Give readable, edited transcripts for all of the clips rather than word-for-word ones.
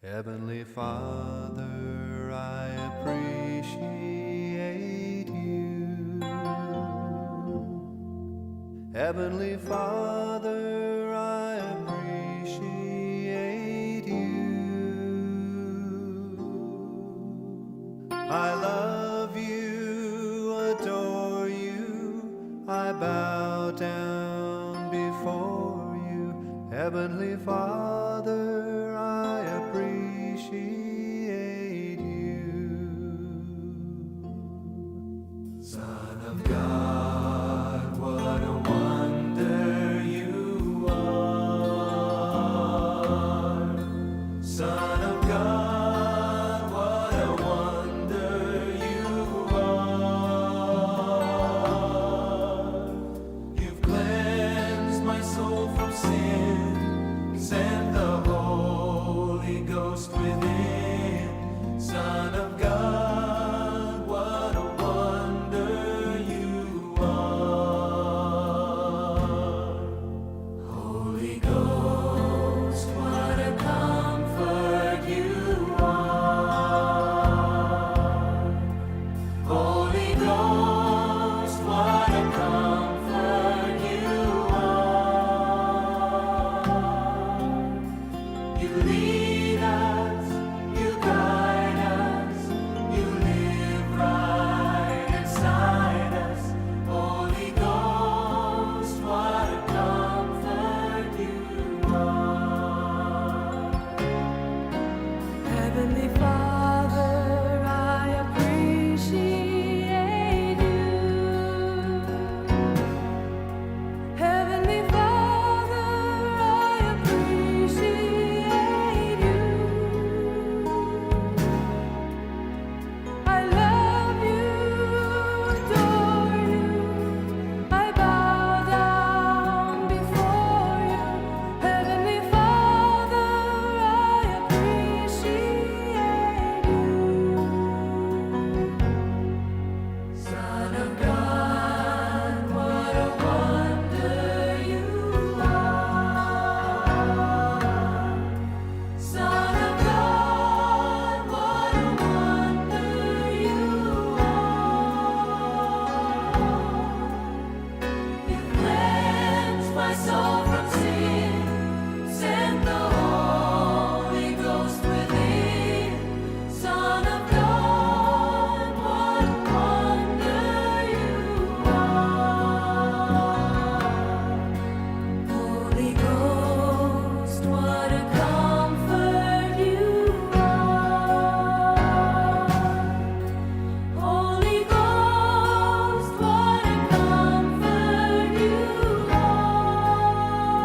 Heavenly Father, I appreciate you. Heavenly Father, I appreciate you. I love you, adore you, I bow down before you. Heavenly Father, I appreciate you. Son of God, what a wonder you are. Son of God, what a wonder you are. You've cleansed my soul from sin, sent the Holy Ghost within. Son of God, what a wonder you are. Holy Ghost, what a comfort you are. Holy Ghost, what a comfort you are. You lead us, you guide us, you live right inside us. Holy Ghost, what a comfort you are. Heavenly Father, I appreciate you. Heavenly Father, I appreciate you. I love you, adore you. I bow down before you. Heavenly Father, I appreciate you. Son of God, what a wonder you are. Son of God, what a wonder you are. You cleansed my soul from sin, sent the Holy Ghost within. Son of God, what a wonder you are. Holy Ghost, what a comfort you are. Holy Ghost, what a comfort you are.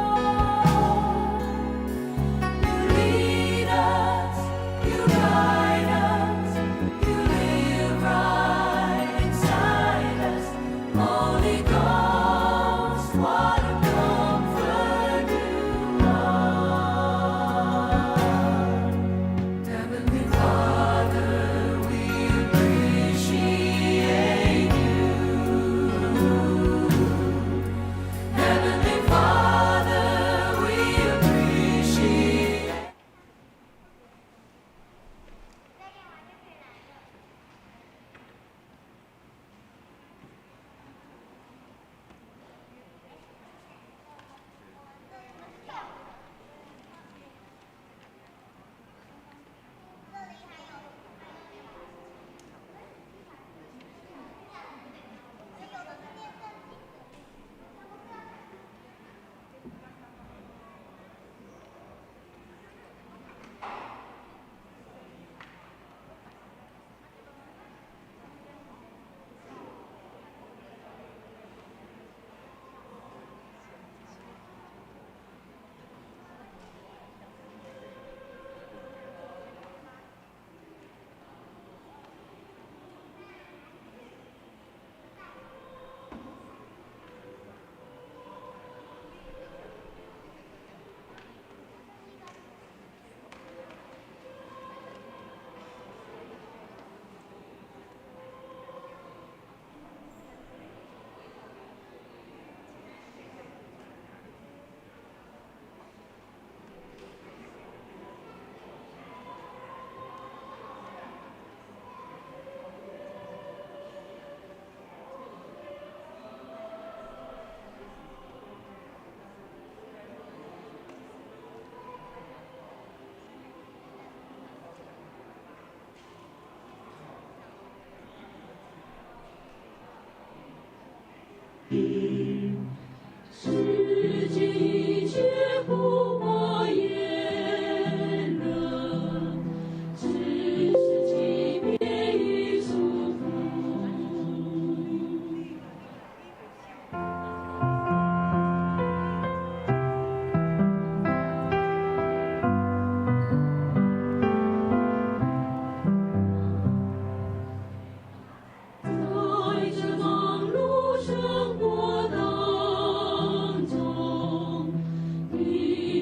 世界一切不過炎熱，只是欺騙與束縛。在這忙碌生活當中，你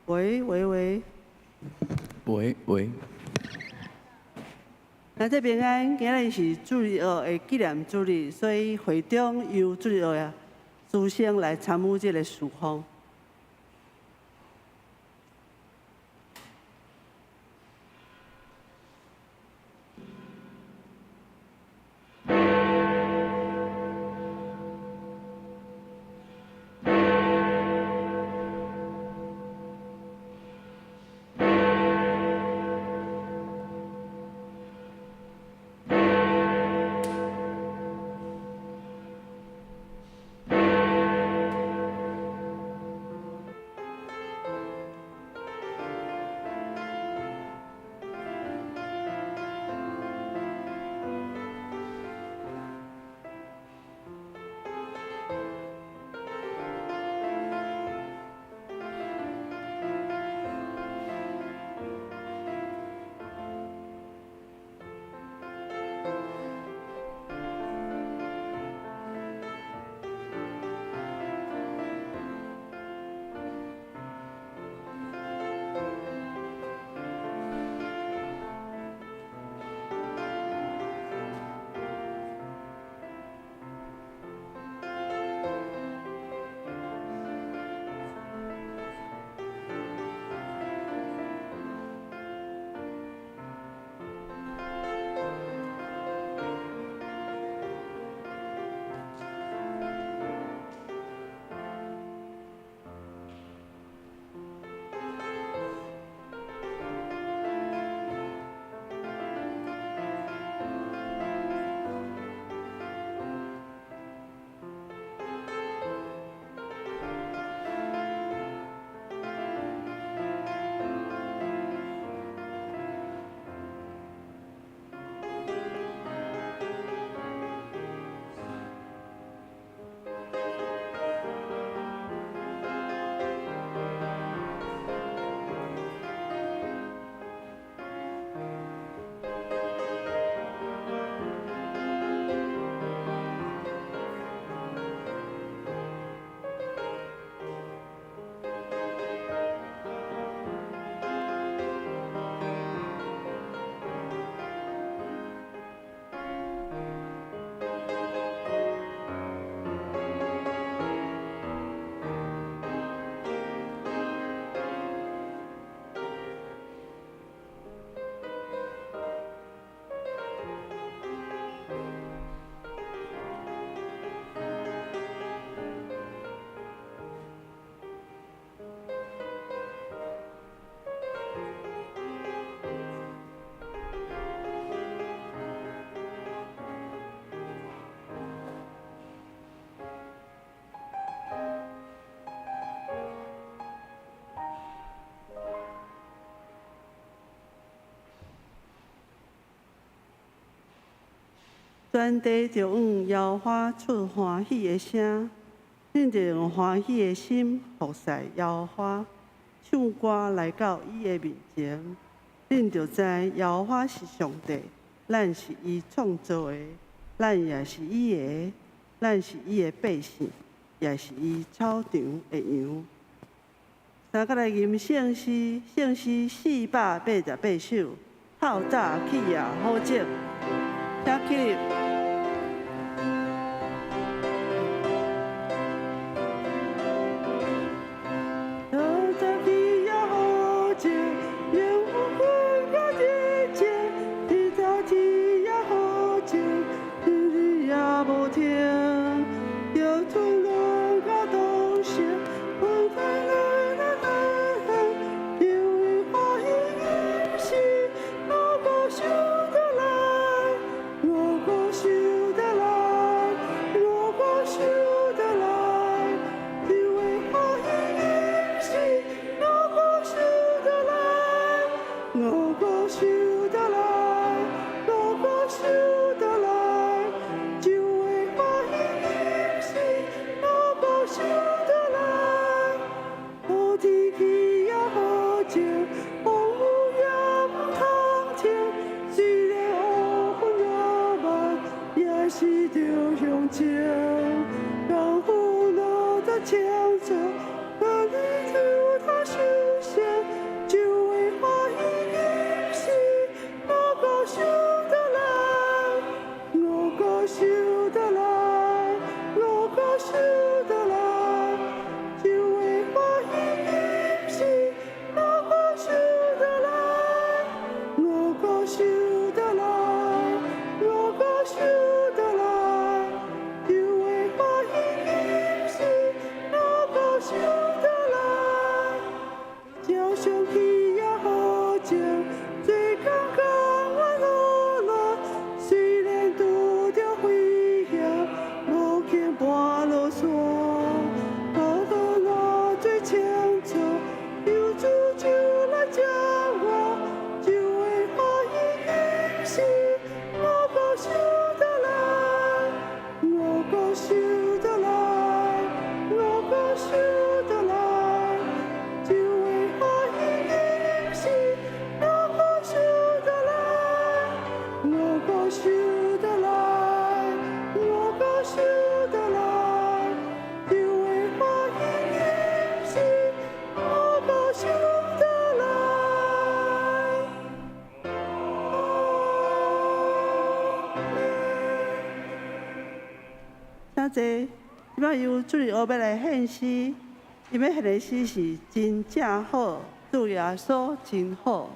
喂喂喂，喂喂，那這平安，今日是主日學的紀念主日，所以會長由主日學的師生來參與這个事奉。全地著向耶和華出歡喜的聲，恁著用歡喜的心服侍耶和華，唱歌來到伊的面前。恁著知耶和華是上帝，咱是伊創造的，咱也是伊的，咱是伊的百姓，也是伊草場的羊。三閣來吟聖詩，聖詩488首，透早起也好種，請起立。受得來，我閣受得來，就會歡喜欣喜，我閣受得來。照相起也好情，做工甘願努力，雖然拄著危險，無肯跋落山。好好偌濟清楚，有主就來接我，就會歡喜欣喜，我閣受得來，我閣受得來，我閣受得來，就會歡喜欣喜，我閣受得來，我閣受得來，我閣受得來，就會歡喜欣喜，我閣受得來。阿們。請坐，這擺由主日學欲來獻詩，伊欲獻的詩是真正好，主耶穌真好。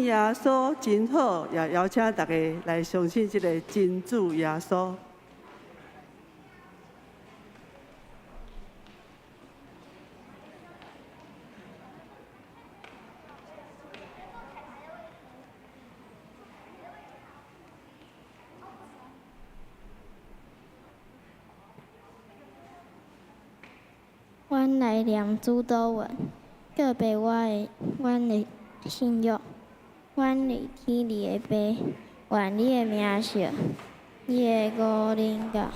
信耶穌真好，也邀請大家來相信這个真主耶穌。阮來念主禱文，告白我的阮的信仰。阮佇天裡的爸，願你的名聖，你的國臨到，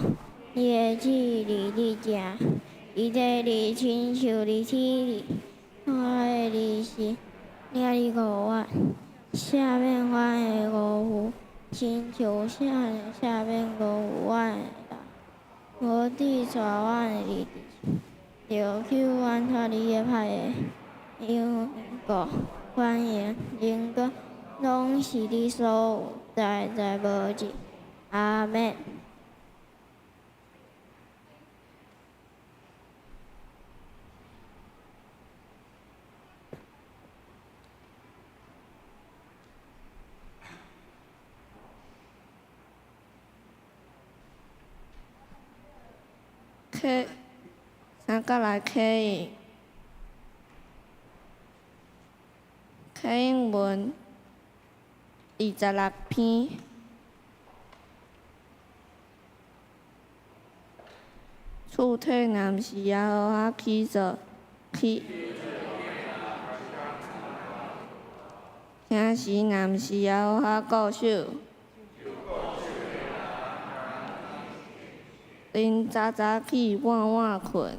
你的旨意佇地，伊地裡親像佇天裡。我的日時，領你予阮，赦免阮的辜負，親像赦免辜負阮的人。無致帶阮入著救阮脫離歹的，因為國、權勢、榮光，攏是你所有，代代無盡。阿們。啟，三角來啟應，啟應文26篇。厝體若毋是耶和華起造，起城市若毋是耶和華固守，恁早早起，晚晚睏。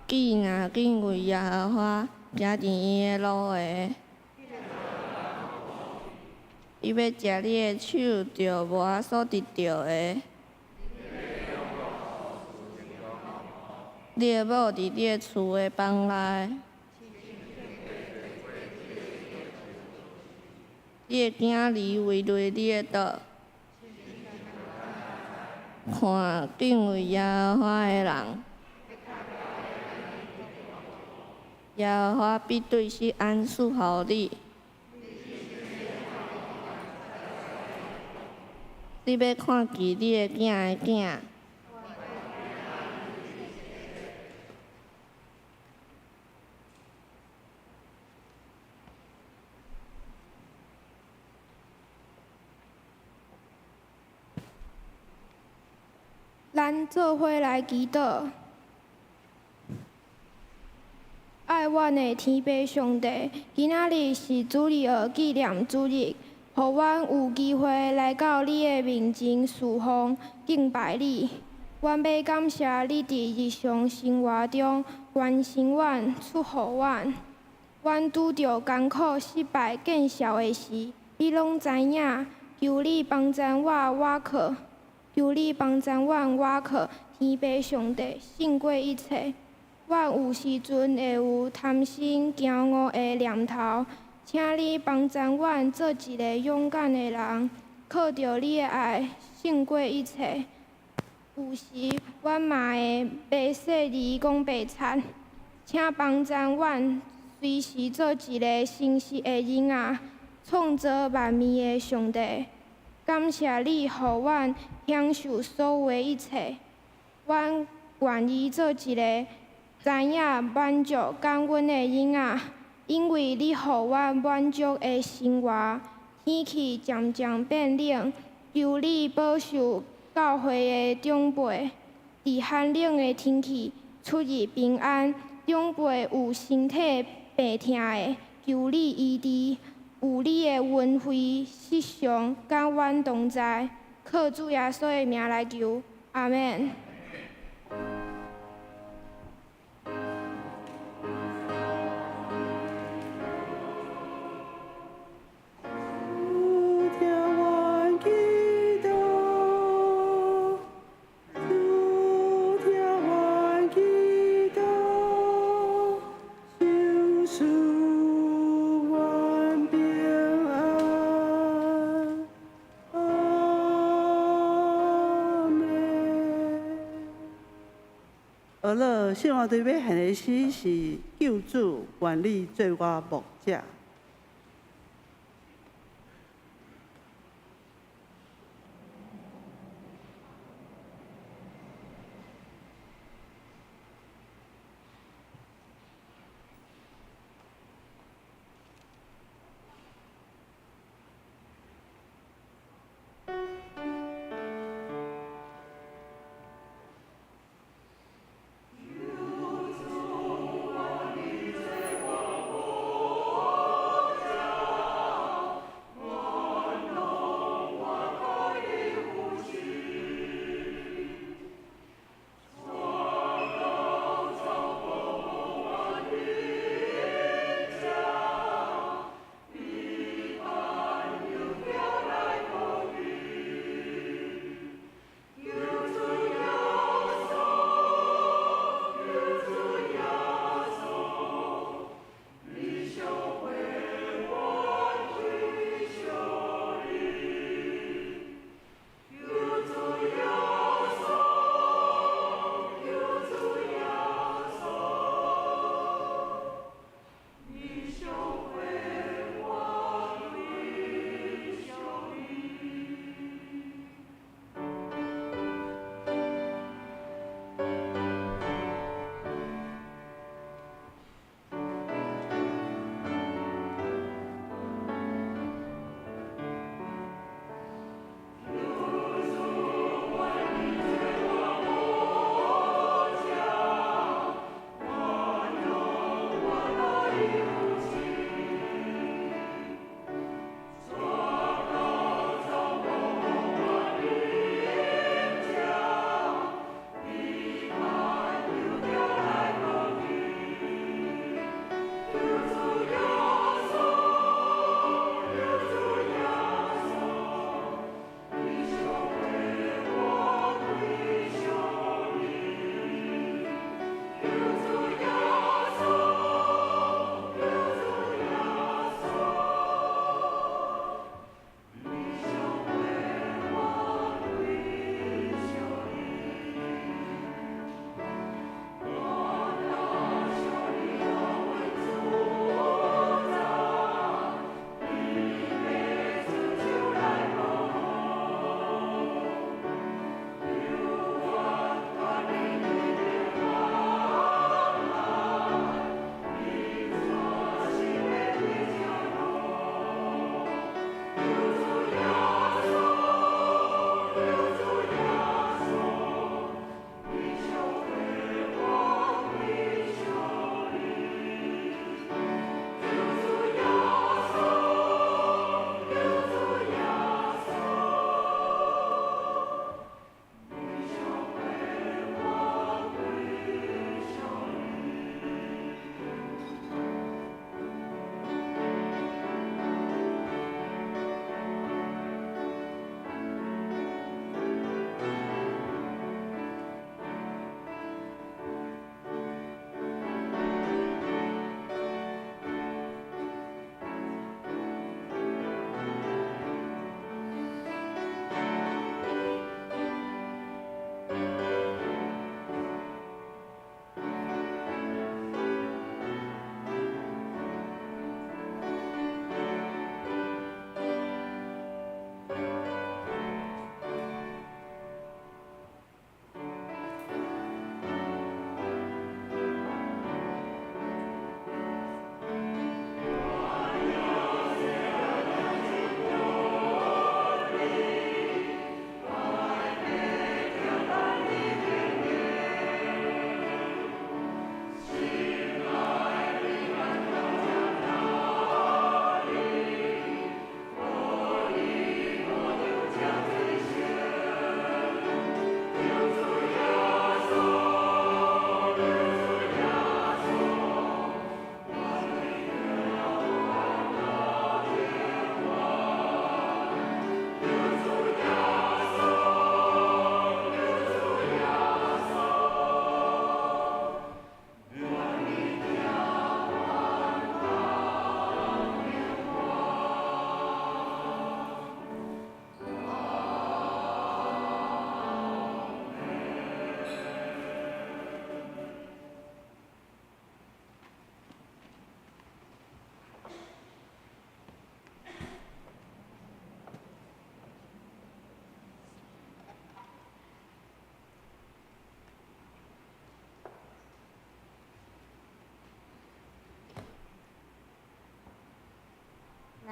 既若敬畏耶和華，行佇伊的路的，伊欲食你的手著磨所得著的。你的某佇你的厝的房內，你的囝兒圍內你的桌。看，敬畏耶和華的人，耶和華必對錫安賜予你。你欲看見你的囝的囝。咱做伙來祈禱。愛阮的天父上帝，今仔日是主日學紀念主日，予阮有機會來到你的面前侍奉敬拜你。阮欲感謝你佇日常生活中關心阮、祝福阮。阮拄著艱苦、失敗、見笑的時，你攏知影。求你幫贊我倚靠，求你幫贊阮倚靠天父上帝，勝過一切。阮有時陣會有貪心、驕傲的念頭，請你幫贊阮做一个勇敢的人，靠著你的愛勝過一切。有時阮嘛會袂細膩講白賊，請幫贊阮隨時做一个誠實的囡仔，創造萬物的上帝。感謝你予阮享受所有的一切，阮願意做一个知影滿足感恩的囡仔，因為你予阮滿足的生活。天氣漸漸變冷，求你保守教會的長輩，佇寒冷的天氣出入平安。長輩有身體病痛的，求你醫治。有你的恩惠，時常佮阮同在。靠主耶穌的名來求，阿們。主聽阮祈禱，主聽阮祈禱，賞賜阮平安。阿們。好了，圣乐队欲献的诗是救主，願你做我牧者。 主。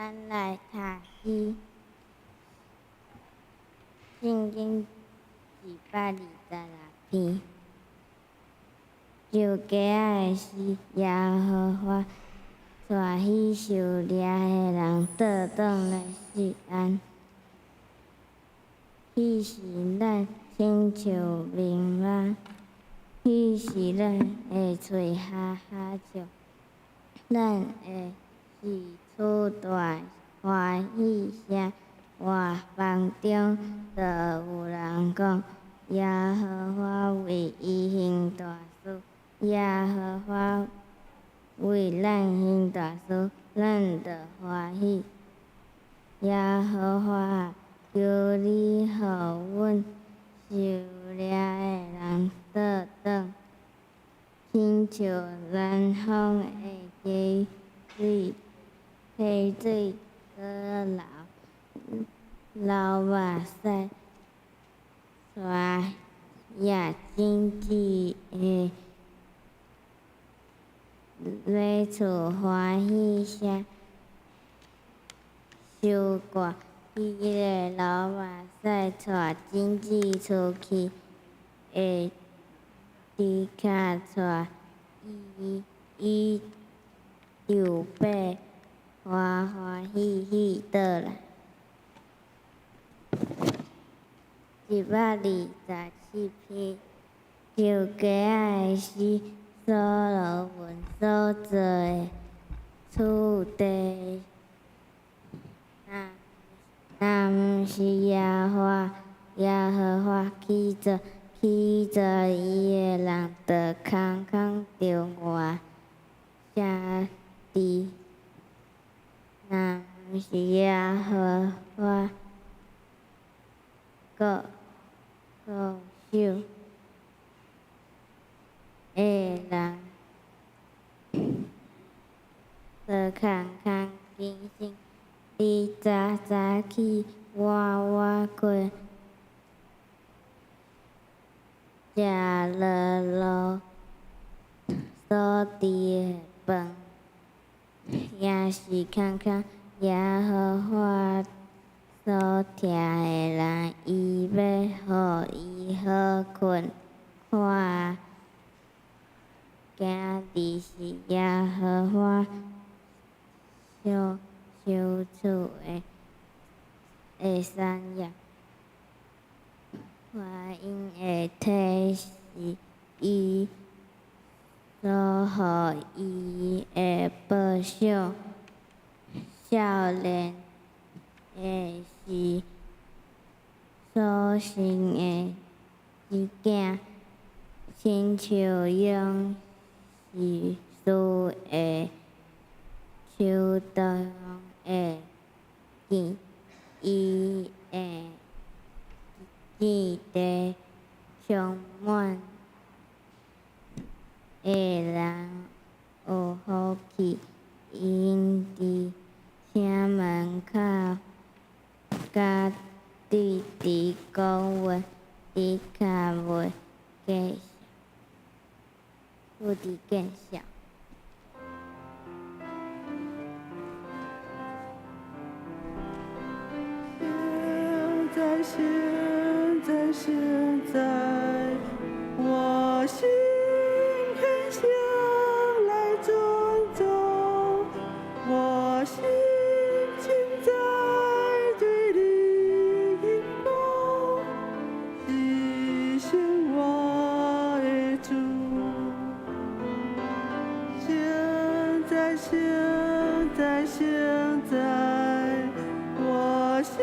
咱來讀詩，聖經126篇。石架仔的詩，耶和華帶彼受掠的人倒轉來錫安。彼時咱親像面目，彼時咱的喙哈哈笑，咱的舌出大歡喜聲。外邦中就有人講：耶和華為伊行大事，耶和華為咱行大事，咱就歡喜。耶和華啊，求你予阮受掠的人倒轉，親像南方的溪水，溪水閣流，流目屎，帶葉種子的欲出歡喜聲，收割彼个流目屎帶種子出去的，的確帶伊伊就欲歡歡喜喜倒來。127篇，石架仔的詩，所羅門所造的厝地。若若毋是耶和華起造伊的人，就空空著活寫字。若毋是耶和華顧守的人，就空空警醒。你早早起，晚晚睏，食劳碌所煮的飯，也是空空。耶和華所疼的人，伊欲予伊好睏。看啊，今日是耶和華所收取的產業，外因的體是伊所予伊的報賞。少年的是所生的兒子，親像勇士的手中的劍，伊的子弟充滿的人有福氣，𪜶佇城門口佮對佇講話，的確袂見笑，不佇見笑。現在，現在，現在，我心懇想來尊重，我心現在對你講，是神我的主。現在，現在，現在，我心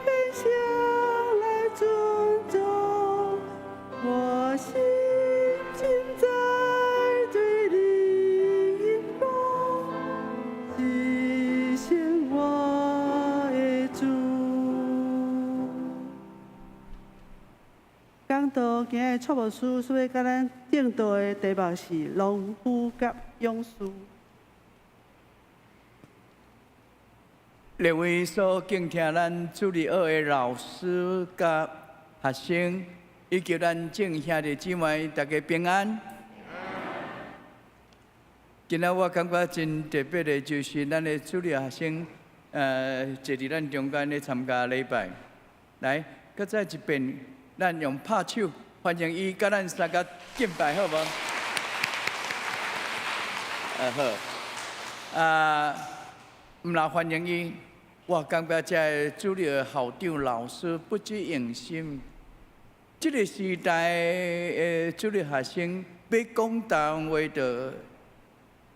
懇想來尊重，我心現在對你講，是神我的主。講道今日蔡牧師所欲共咱證道的題目是農夫佮勇士。列位所敬聽咱主日學的老師佮學生，以及咱眾兄弟姊妹，大家平安。今仔我感覺真特別的，就是咱的主日學生，坐佇咱中間咧參加禮拜。來，閣再一遍，咱用拍手歡迎伊，佮咱三個敬拜，好無？好。啊，毋但歡迎伊，我感覺這个主日校長老師不止用心。這個時代的主日學生欲講台灣話就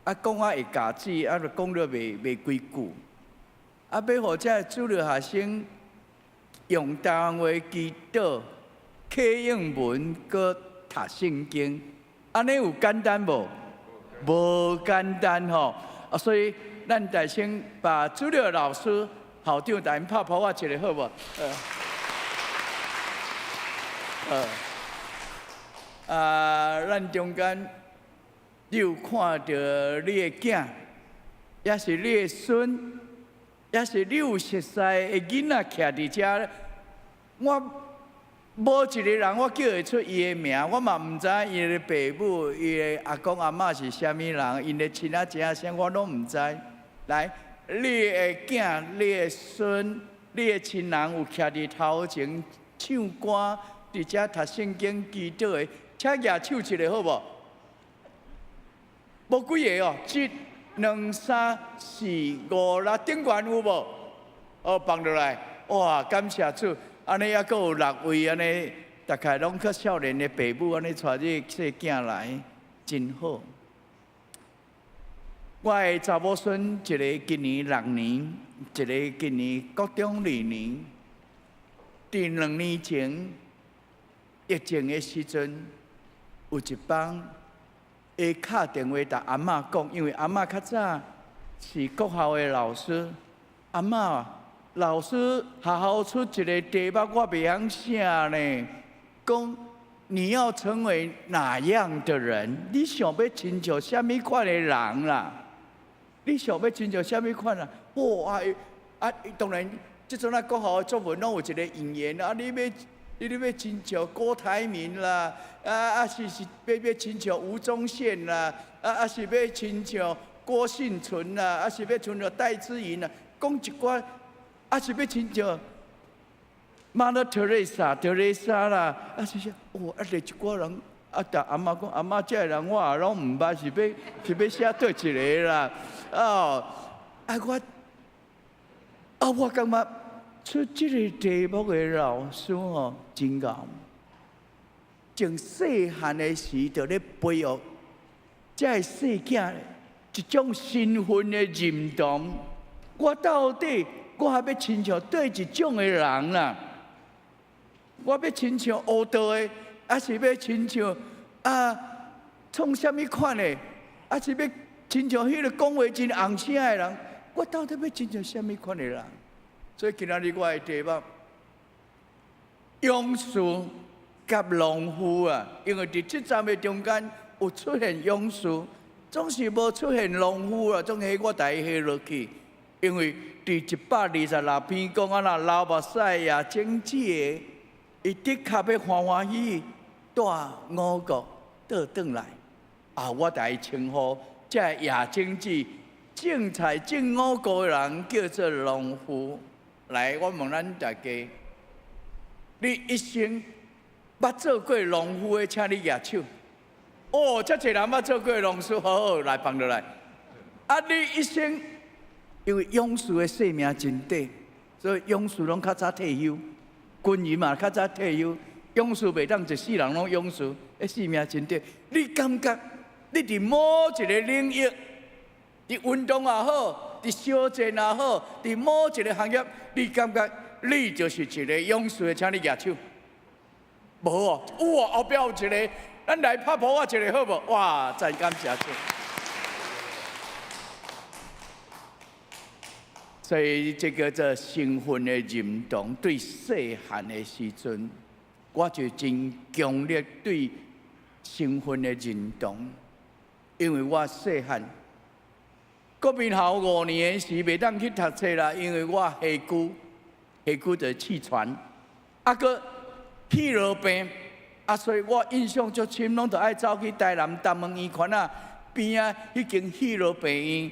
啊講啊會咬字，啊就講了袂幾句。啊，欲予這个主日學生用台灣話祈禱、啟應文、閣讀聖經，按呢有簡單無？無簡單吼！啊，所以咱大先把主日老師、校長帶𪜶拍噗仔一下好無？啊，咱中間你有看著你的囝，抑是你的孫，抑是你有熟似的囡仔徛佇遮，我無一個人我叫會出伊的名，我嘛毋知伊的爸母、伊的阿公阿嬤是啥物人，𪜶的親仔情啥我攏毋知。來，你的囝、你的孫、你的親人有徛佇頭前唱歌，佇遮讀聖經祈禱的，請舉手一下好無？無幾个哦，一、兩、三、四、五、六，頂懸有無？哦，放落來，哇，感謝主！按呢抑閣有六位按呢，大概攏較少年的爸母按呢帶這個細囝來，真好。我的查某孫一个今年六年，一个今年國中二年。佇2年前疫情的時陣，有一擺，伊敲電話共阿嬤講，因為阿嬤較早是國校的老師，阿嬤，老師學校出一个題目，我袂曉寫呢。講你要成為哪樣的人？你想欲親像啥物款的人啦？你想欲親像啥物款啊？哇啊啊！當然，這陣啊國校的作文攏有一个引言啊，你欲親像郭台銘啦，啊啊是欲親像吳宗憲啦，啊啊是欲親像郭婞淳啦，啊是欲親像戴資穎啦，講一寡，啊是欲親像 Mother Teresa 德蕾莎啦，啊是啥？哦，啊列一寡人，啊，共阿嬤講，阿嬤這个人我也攏毋捌，是欲寫佗一个啦？哦，啊我，啊我感覺出這个題目的老師吼真𠢕，從細漢的時就咧培育這个細囝一種身份的認同。我到底我還欲親像佗一種的人啦？我欲親像烏道的，抑是欲親像啊創啥物款的？抑是欲親像彼个講話真紅聲的人？我到底欲親像啥物款的人？所以今仔日我的題目，勇士佮農夫啊，因為佇這站的中間有出現勇士，總是無出現農夫啊，總係我共伊下落去。因為佇126篇講啊，若流目屎也種子的，伊的確欲歡歡喜喜帶五穀倒轉來。啊，我共伊稱呼這个野種子種菜種五穀的人叫做農夫。來，我問咱大家，你一生捌做過農夫的，請你舉手。哦，遮濟人捌做過農夫，好好來放落來。啊，你一生因為勇士的生命真短，所以勇士攏較早退休，軍人嘛較早退休。勇士袂當一世人攏勇士，彼生命真短。你感覺你佇某一個領域，佇運動也好，佇相戰也好，佇某一個行業，你感覺你就是一個勇士的，請你舉手。無哦，有哦，後壁有一個，咱來拍噗仔一個好無？哇，真感謝主。所以這個做身份的認同，對細漢的時陣，我就真強烈對身份的認同，因為我細漢國民校5年時袂當去讀冊啦，因為我下疽，下疽就是氣喘，啊閣氣落病，啊所以我印象足深，攏著愛走去台南東門醫院啊，邊仔彼間彼落病院，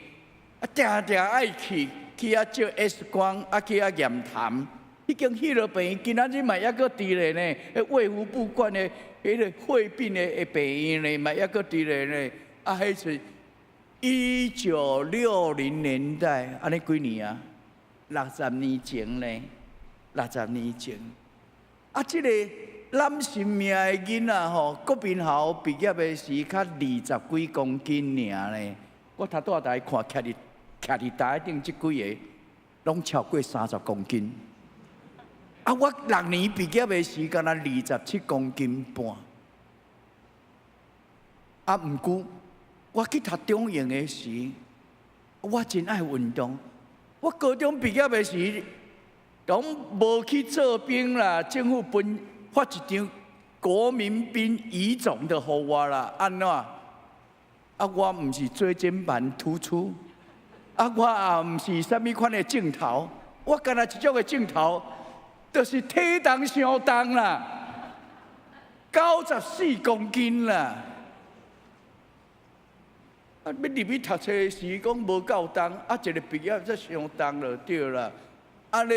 啊，定定愛去去遐照 X 光，啊去遐驗痰。彼間彼落病院今仔日嘛猶閣佇咧呢，彼衛福部管的彼个血病的病院呢，嘛猶閣佇咧呢。啊，彼是1960年代，按呢幾年啊？60年前呢，60年前。啊，這个攬性命的囡仔吼，國民校畢業的時，較20幾公斤爾呢。我頭拄仔來看，徛佇台頂這幾个，攏超過30公斤。啊，我6年畢業的時，敢若27公斤半。啊，毋過我去讀中營的時，我真愛運動。我高中畢業的時，攏無去做兵啦，政府分發一張國民兵乙種的予我啦。按怎？啊，我毋是椎間盤突出，啊，我也毋是啥物款的症頭，我干焦一種的症頭，就是體重傷重啦，94公斤啦。啊，欲入去讀冊時講無夠重，啊，一个畢業才傷重就對啦。啊，你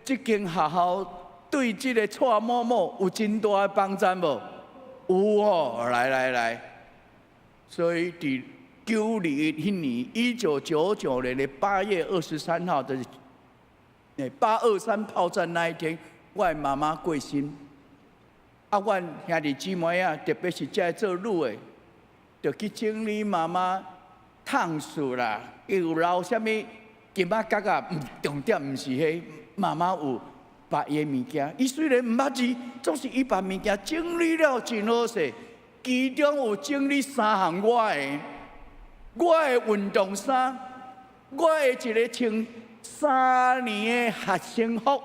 這間學校對這个蔡某某有真大的幫助無？有哦，來來來。所以佇9·21彼年，1999年的8月23號，就是8·23炮戰那一天，我的媽媽過身。啊，阮兄弟姊妹啊，特別是這做女的，就去整理媽媽熨術啦，伊有留啥物金仔角仔，毋重點毋是彼，媽媽有把伊的物件，伊雖然毋捌字，總是伊把物件整理了真好勢。其中有整理三項我的運動衫，我的一个穿3年的學生服，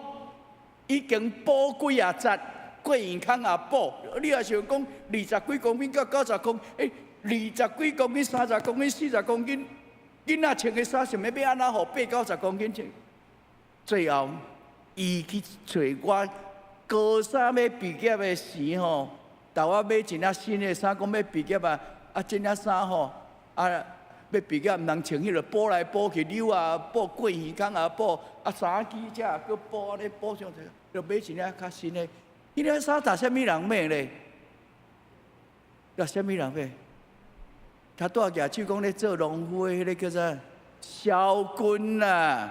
已經補幾仔節，過耳孔也補。你若想講20幾公斤到九十公，欸，20幾公斤、30公斤、40公斤，囡仔穿的衫想欲欲按怎予八九十公斤穿？最後，伊去揣我高三欲畢業的時吼，共我買一領新的衫，講欲畢業啊，啊，這領衫吼，啊，欲畢業毋通穿彼个補來補去，紐也補，過耳孔也補，啊，衫機遮閣補，按呢補上去，就買一領較新的。彼領衫予啥物人買咧？予啥物人買？他拄仔舉手講咧做農夫的彼个叫啥？蕭軍啦，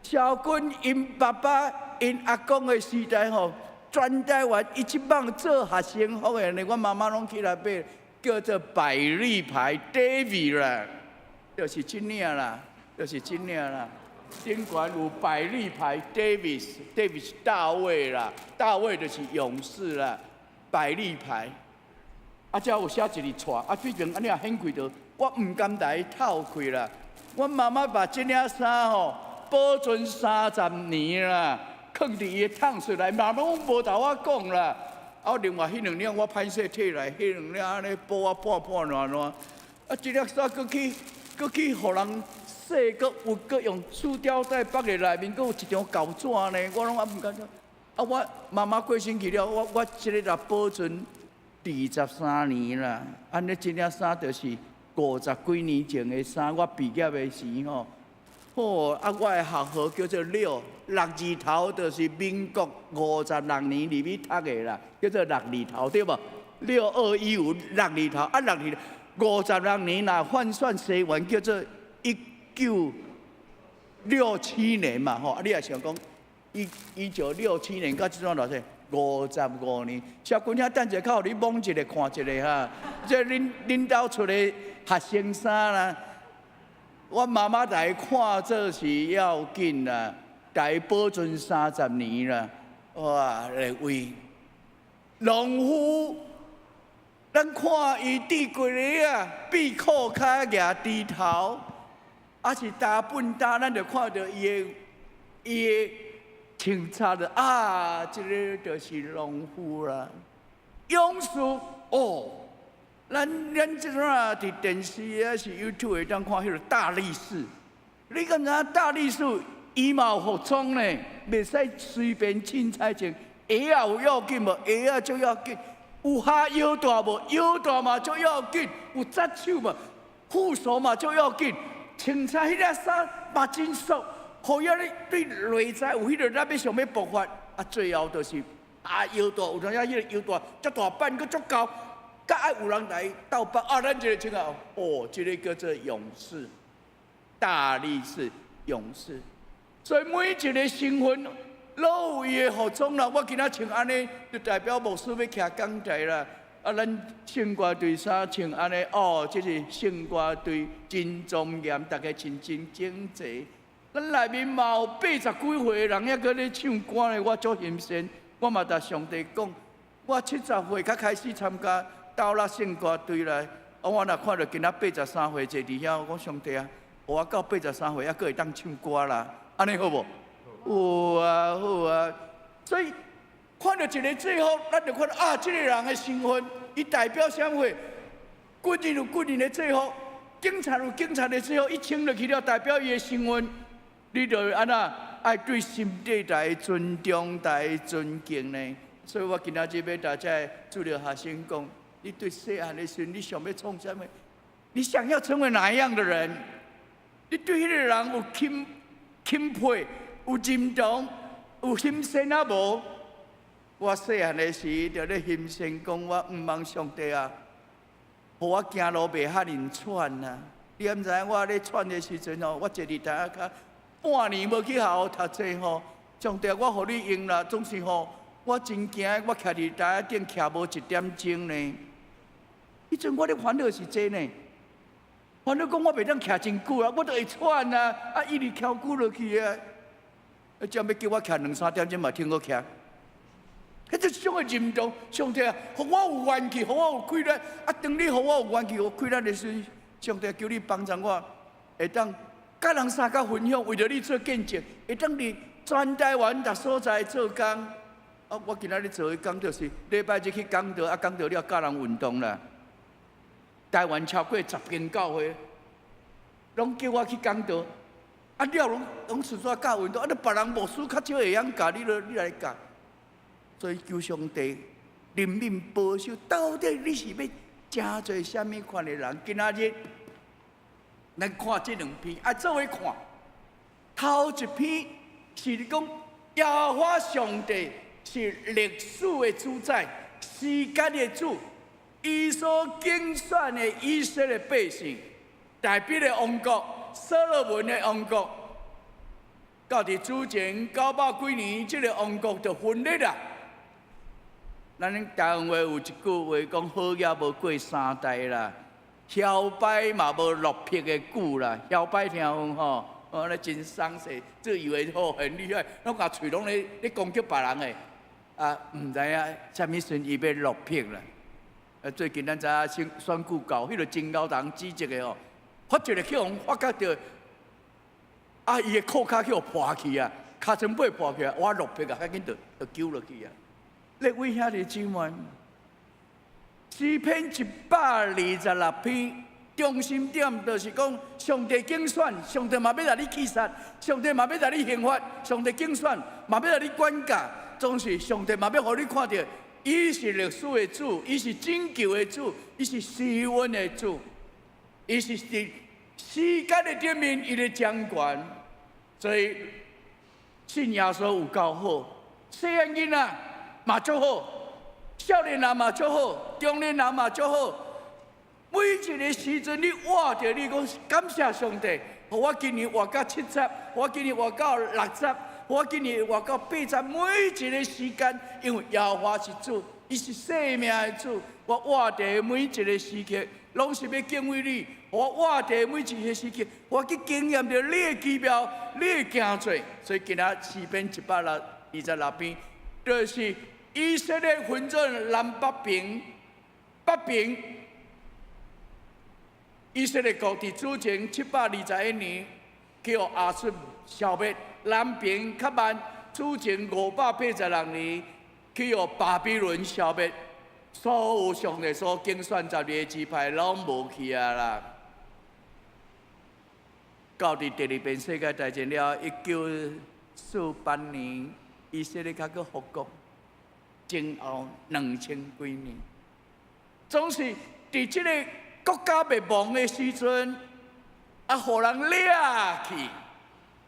蕭軍𪜶爸爸、𪜶阿公的時代吼，全台灣伊這擺做學生服的呢，阮媽媽攏起來買，叫做百麗牌 David 啦，就是這領啦，就是這領啦。頂懸有百麗牌 Davis，Davis 大衛啦，大衛就是勇士啦，百麗牌。啊，遮有寫一个蔡，啊，最近按呢顯開著，我毋甘來透開啦。阮媽媽把這領衫吼保存30年啦，囥佇伊的熨術內，媽媽攏無共我講啦。啊，另外彼兩領我歹勢提來，彼兩領按呢補啊破破爛爛。啊，這領衫閣去閣去予人洗，閣有閣用塑膠袋縛佇內面，閣有一張膠紙呢，我攏猶毋甘。啊，我媽媽過身去了，我這個若保存23年啦，按呢這領衫就是50幾年前的衫，我畢業的時吼，好啊，我的學號叫做六，六字頭就是民國56年入去讀的啦，叫做六字頭對無？6215六字頭啊，六字56年若換算西元叫做1967年嘛吼，啊你若想講1967年到這陣偌濟？55年。小軍兄等者較予你摸一下看一下哈，這恁兜出的學生衫啦，我媽媽來看做是要緊啦，來保存30年啦，哇！來為農夫，咱看伊佇規个啊，閉褲跤舉豬頭，抑是踏畚斗，咱就看著伊的穿插的啊，這个就是農夫啦。勇士哦，咱這陣啊，佇電視抑是 YouTube 會當看彼个大力士，你敢知影大力士伊嘛有服裝呢？袂使隨便凊彩穿，鞋仔有要緊無？鞋仔足要緊。有跤腰帶無？腰帶嘛足要緊。有紮手無？副手嘛足要緊，穿衫彼个衫嘛真俗，予伊咧對內在有彼个咱欲想欲爆發，啊，最後就是啊腰帶，有當時彼个腰帶遮大擺，閣足厚，閣愛有人來鬥幫啊！咱這個穿啊，哦，這个叫做勇士，大力士勇士。所以每一个身份攏有伊的服裝啦。我今仔穿按呢，就代表牧師欲徛講台啦。啊，咱聖歌隊衫穿按呢，哦，這是聖歌隊真莊嚴，逐家穿真整齊。咱內面嘛有八十幾歲的人，猶閣咧唱歌咧，我足欣羨。我嘛共上帝講，我70歲才開始參加斗笠聖歌隊來，啊，我若看著今仔83歲坐佇遐，我講上帝啊，我到八十三歲猶閣會當唱歌啦，按呢好無？有啊，好啊。所以看著一個制服，咱就看著啊，這個人的身份，伊代表啥物？軍人有軍人的制服，警察有警察的制服，伊穿落去了，代表伊的身份。你就按怎愛對上帝來尊重、來尊敬呢？所以我今仔日欲共這个主日學生講，你對細漢的時陣，你想欲創啥物？你想要成為哪樣的人？你對彼個人有欽欽佩、有認同、有欣羨啊無？我細漢的時就咧欣羨講，我毋望上帝啊，予我行路袂遐爾喘啊！你敢知影我咧喘的時陣哦，我坐佇台仔跤半年無去學校讀冊吼，上帝我予你用啦，總是吼，我真驚我徛佇台仔頂徛無一點鐘呢。彼陣我咧煩惱是這呢，煩惱講我袂當徛真久啊，我都會喘啊，啊一直翹久落去啊，啊這欲叫我徛兩三點鐘嘛挺好徛。彼這種的認同，上帝啊，予我有元氣，予我有氣力。啊，當你予我有元氣、有氣力的時，上帝求你幫助我，會當佮人相佮分享，為著你做見證，會當佇全台灣逐所在做工。啊，我今仔日做的工就是禮拜日去講道，啊講道了教人運動啦。台灣超過10間教會，攏叫我去講道。啊了攏攏順紲教運動，啊你別人牧師較少會曉教，你來你來教。所以求上帝憐憫保守，到底你是欲成做啥物款的人？今仔日咱看這兩篇，啊，做伙看。頭一篇是講耶和華上帝是歷史的主宰，時間的主，伊所揀選的以色列百姓，大衛的王國，所羅門的王國，到佇主前900幾年，這个王國就分裂啦。咱台灣話有一句話講：好額無過三代啦，囂擺嘛無落魄的久啦。囂擺聽有吼？哦，咧真鬆勢，自以為好很厲害，攏共喙攏咧咧攻擊別人的，啊，毋知影啥物時陣伊欲落魄啦。啊，最近咱知影選選舉到，彼个真𠢕人指責的吼，發一个去予發覺著，啊，伊的褲跤去予破去啊，尻川尾破去啊，我落魄啊，較緊就就救落去啊。列位兄弟姊妹，詩篇126篇，中心點就是講，上帝揀選，上帝嘛欲來你擊殺，上帝嘛欲來你刑罰，上帝揀選嘛欲來你管教，總是上帝嘛欲予你看著，伊是歷史的主，伊是拯救的主，伊是施恩的主，伊是佇時間的頂面，伊咧掌權，所以信耶穌有夠好，細漢囡仔嘛足好，少年人嘛足好，中年人嘛足好。每一个時陣你活著，你講感謝上帝，予我今年活到70，我今年活到60，我今年活到80。每一個時間，因為耶和華是主，伊是生命的主。我活著的每一個時刻，攏是欲敬畏你。我活著的每一個時刻，我去經驗著你的奇妙，你的行做。所以今仔詩篇126篇，就是以色列分做南北邊，北邊以色列國佇主前721年去予亞述消滅，南邊較慢，主前586年去予巴比倫消滅，所有上帝所揀選12個支派攏無去啊啦。到佇第二遍世界大戰了，1948年，以色列才閣復國，前後2000幾年，總是佇這个國家滅亡的時陣，啊，予人掠去。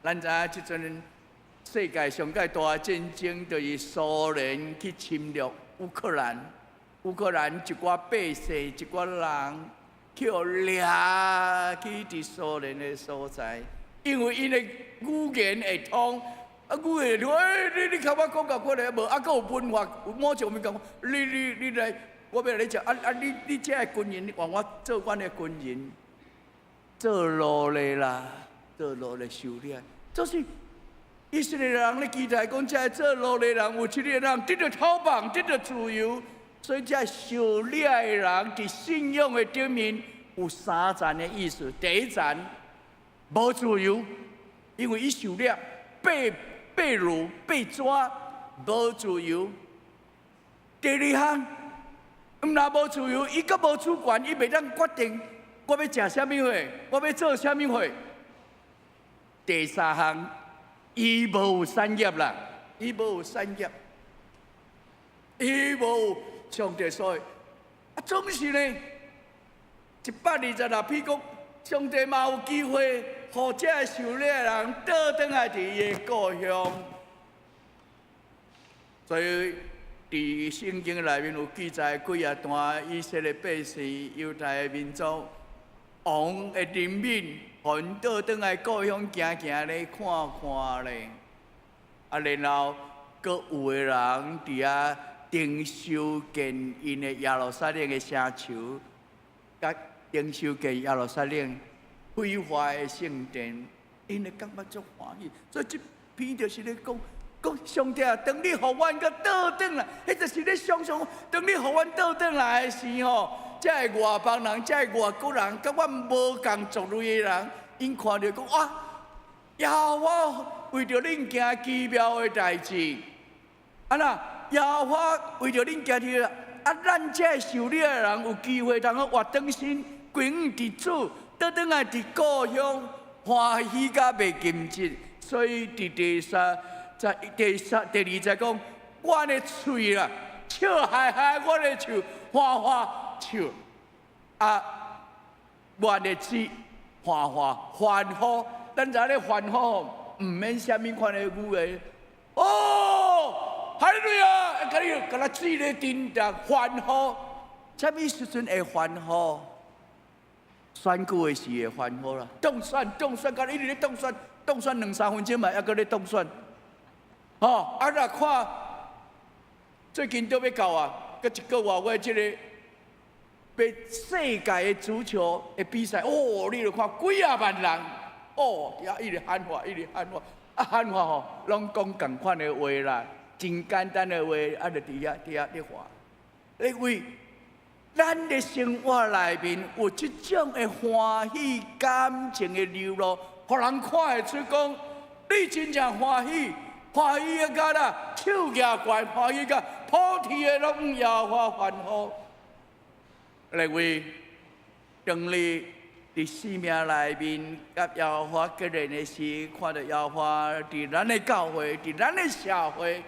咱知影這陣世界上蓋大戰爭，就是蘇聯去侵略烏克蘭，烏克蘭一寡百姓，一寡人去予掠去佇蘇聯的所在，因為𪜶的語言會通。啊，語言欸，你你較我講甲過來無？啊，閣有文化，有某一方面講，你你你來，我欲來你食。啊啊，你你這个軍人，換我做阮的軍人，做奴隸啦，做奴隸受掠。就是以色列人咧期待講，這个做奴隸人有一日人得著逃亡，得著自由。所以這受掠的人佇信仰的頂面有三層的意思。第一層無自由，因為伊受掠，被擄、被抓，無自由。第二項，毋但無自由，伊閣無主權，伊袂當決定我欲食啥物貨，我欲做啥物貨。第三項，伊無有產業啦，伊無有產業，伊無有上帝所的。啊，總是呢，126篇講，上帝嘛有機會，予這个受掠的人倒轉來佇伊的故鄉。所以，佇聖經內面有記載幾仔段以色列百姓、猶太的民族，王的任命，予𪜶倒轉來故鄉行行咧，看看咧。啊，然後，閣有的人佇遐重修建𪜶的耶路撒冷的城牆，佮重修建耶路撒冷毀壞的聖殿，𪜶會感覺足歡喜。所以這篇就是咧講，講上帝啊，當你予阮閣倒轉來，彼就是咧想像，當你予阮倒轉來的時吼，這个外邦人、這个外國人，佮阮無仝族類的人，𪜶看著講哇，耶和華為著恁行奇妙的代誌，啊若耶和華為著恁行的，啊，咱這个受掠的人有機會通好活轉身，歸向佇主，倒轉來佇故鄉歡喜甲袂禁止。所以佇第三、在第三、第二節講，阮的喙啦，笑嘻嘻，阮的喙歡歡笑，啊，阮的舌歡歡歡呼。咱知影咧歡呼，毋免啥物款的語言。哦，哈利路亞！共你敢若水咧振動歡呼，啥物時陣會歡呼？選舉的時會歡呼啦，當選當選，敢一直咧當選，當選兩三分鐘嘛，猶閣咧當選。吼，啊若看最近都欲到啊，閣一個外月這个欲世界的足球的比賽，哦，你著看幾仔萬人，哦，遐一直喊話，一直喊話，啊喊話吼，攏講仝款的話啦，真簡單的話，啊，就佇遐佇遐咧喊。你為咱的生活內面有這種的歡喜感情的流露，予人看會出講，你真正歡喜，歡喜啊！甲啦，手舉懸，歡喜甲普天的攏耶和華歡呼。列位，當你佇生命內面佮耶和華結連的時，看著耶和華佇咱的教會，佇咱的社會，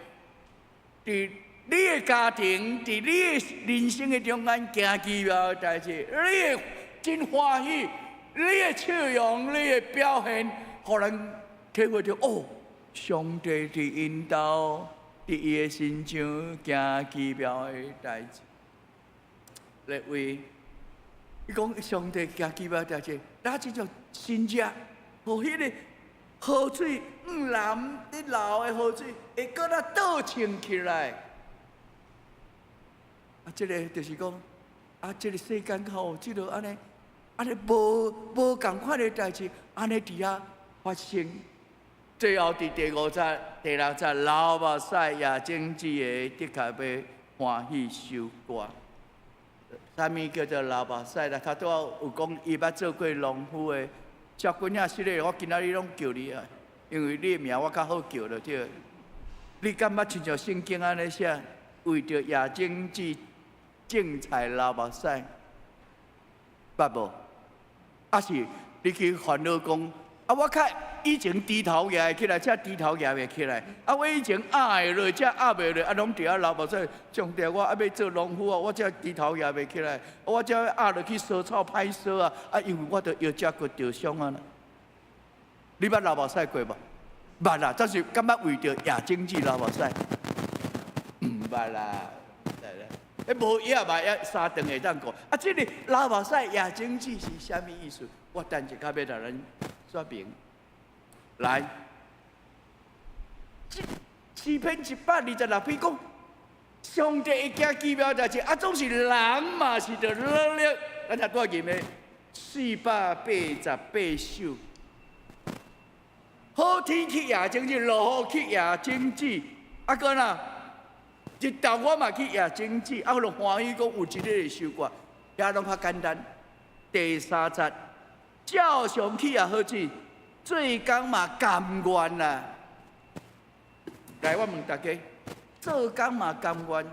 佇你的家庭，佇你的人生的中間行奇妙的代誌，你會真歡喜，你的笑容，你的表現，予人體會著哦，上帝佇𪜶兜，佇伊的身上行奇妙的代誌。列位，伊講上帝行奇妙的代誌，咱這種神跡，予彼个河水向南咧流的河水，會閣來倒清起來。啊，這个就是講，啊，這个世間吼，這个按呢，按呢無無仝款的代誌，按呢佇遐發生。最後佇第五節、第六節，流目屎也種子的，的確欲歡喜收割。啥物叫做流目屎啦？頭拄仔有講，伊捌做過農夫的。小姑娘，是咧，我今仔日攏叫你啊，因為你的名我較好叫就對。你敢捌親像聖經按呢寫，為著野種子種菜流目屎，捌無？抑是你去煩惱講，啊，我較以前豬頭蜈會起來，這豬頭蜈袂起來。啊，我以前壓會落，這壓袂落，啊，攏佇遐流目屎。上帝，我猶欲做農夫啊，我這豬頭蜈袂起來，我這壓落去燒草歹燒啊！啊，因為我著腰脊骨著傷啊。你捌流目屎過無？捌啦，但是敢捌為著掖種子流目屎？毋捌啦，來來，彼無藥嘛，也三頓會當顧。啊，這個流目屎掖種子是啥物意思？我等一下欲來咱說明。來，詩篇126篇講，上帝會行奇妙代誌，啊，總是人嘛是著努力。咱才拄吟的488首。好天去掖種子，落雨去掖種子，啊，閣哪？日頭我嘛去掖種子，啊，我就歡喜講有一日會收割，遐攏較簡單。第三節，照常去掖好子，做工嘛甘願啦。來，我問大家，做工嘛甘願，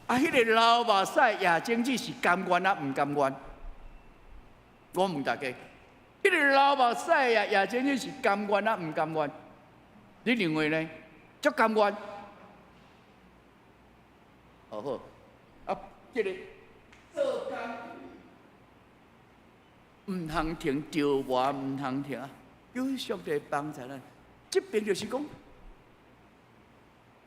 啊，彼個流目屎掖種子是甘願啊，毋甘願？我問大家，彼個流目屎掖掖種子是甘願啊，毋甘願？你認為呢？足甘願。好好，啊，這個做工毋通停，著磨毋通停啊！求上帝幫助咱。這邊就是講，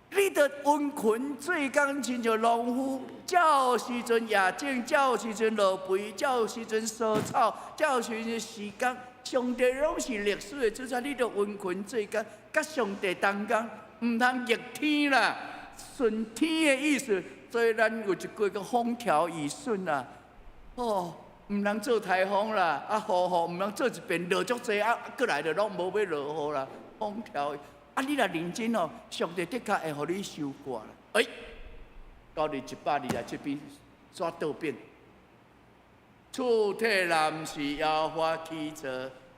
你著殷勤做工，親像農夫，照時陣掖種，照時陣落肥，照時陣掃草，照時陣時間。上帝攏是歷史的主宰，你著殷勤做工，佮上帝同工，毋通逆天啦。順天的意思，所以咱有一句叫風調雨順啊。哦，毋通做颱風啦，啊雨雨毋通做一遍落足濟，啊閣來就攏無欲落雨啦。風調雨，啊你若認真哦，上帝的確會予你收割啦。欸，到佇127篇煞倒轉，厝體若毋是耶和華起造，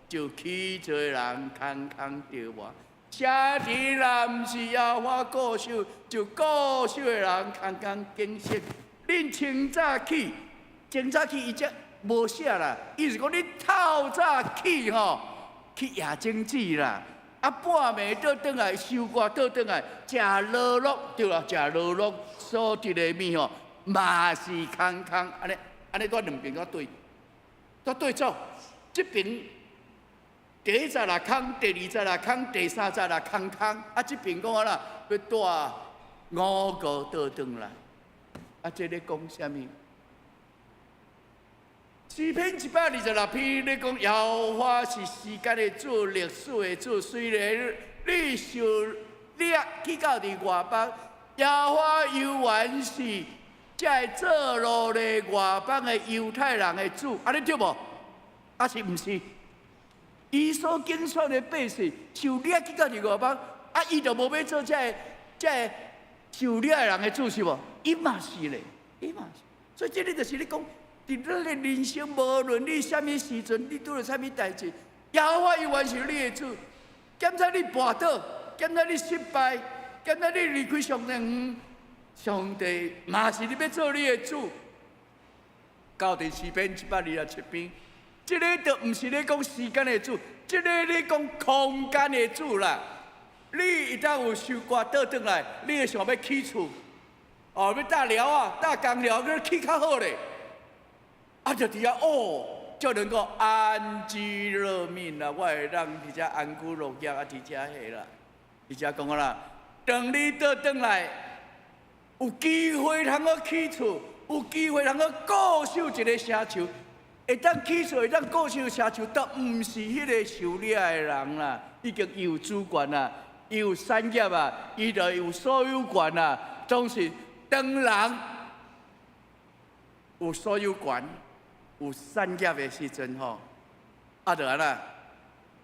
就起造的人空空著磨。城池若毋是耶和華固守，就固守的人空空警醒。恁清早起，清早起伊才無寫啦，伊是講你透早起吼，去掖種子啦。啊，半暝倒轉來收割倒轉來，食勞碌對啦，食勞碌所得的物吼，嘛是空空。按呢按呢，拄兩邊拄對，拄對做，這邊。第一節若空，第二節若空，第三節若空空。啊，這邊講啊啦，欲帶五穀倒轉來。啊，這咧講啥物？詩篇126篇咧講，耶和華是時間的主，歷史的主。雖然你受掠去到佇外邦，耶和華猶原是這个做奴隸外邦的猶太人的主。按呢對無？抑是毋是？伊所揀選的百姓受掠去到佇外邦，啊，伊就無欲做這个這个受掠的人的主是無？伊嘛是咧，伊嘛是。所以這个就是咧講，佇咱的人生，無論你啥物時陣，你拄著啥物代誌，耶和華猶原是你的主。檢查你跋倒，檢查你失敗，檢查你離開上帝遠，上帝嘛是咧欲做你的主。到佇詩篇127篇。這个就毋是咧講時間的主，這个咧講空間的主啦。你一旦有收割倒轉來，你會想欲起厝，哦，欲搭寮仔，搭工寮，閣起較好咧。啊，就佇遐哦，就能夠安居樂命啦。我會當佇遮安居樂業啊，佇遮下啦，佇遮講啦。當你倒轉來，有機會通閣起厝，有機會通閣固守一個城樹。會當起厝，會當固守城樹，都毋是彼个受掠的人啦，已經有主權啦，伊有產業啊，伊就有所有權啦。總是當人有所有權、有產業的時陣吼，啊，就按怎，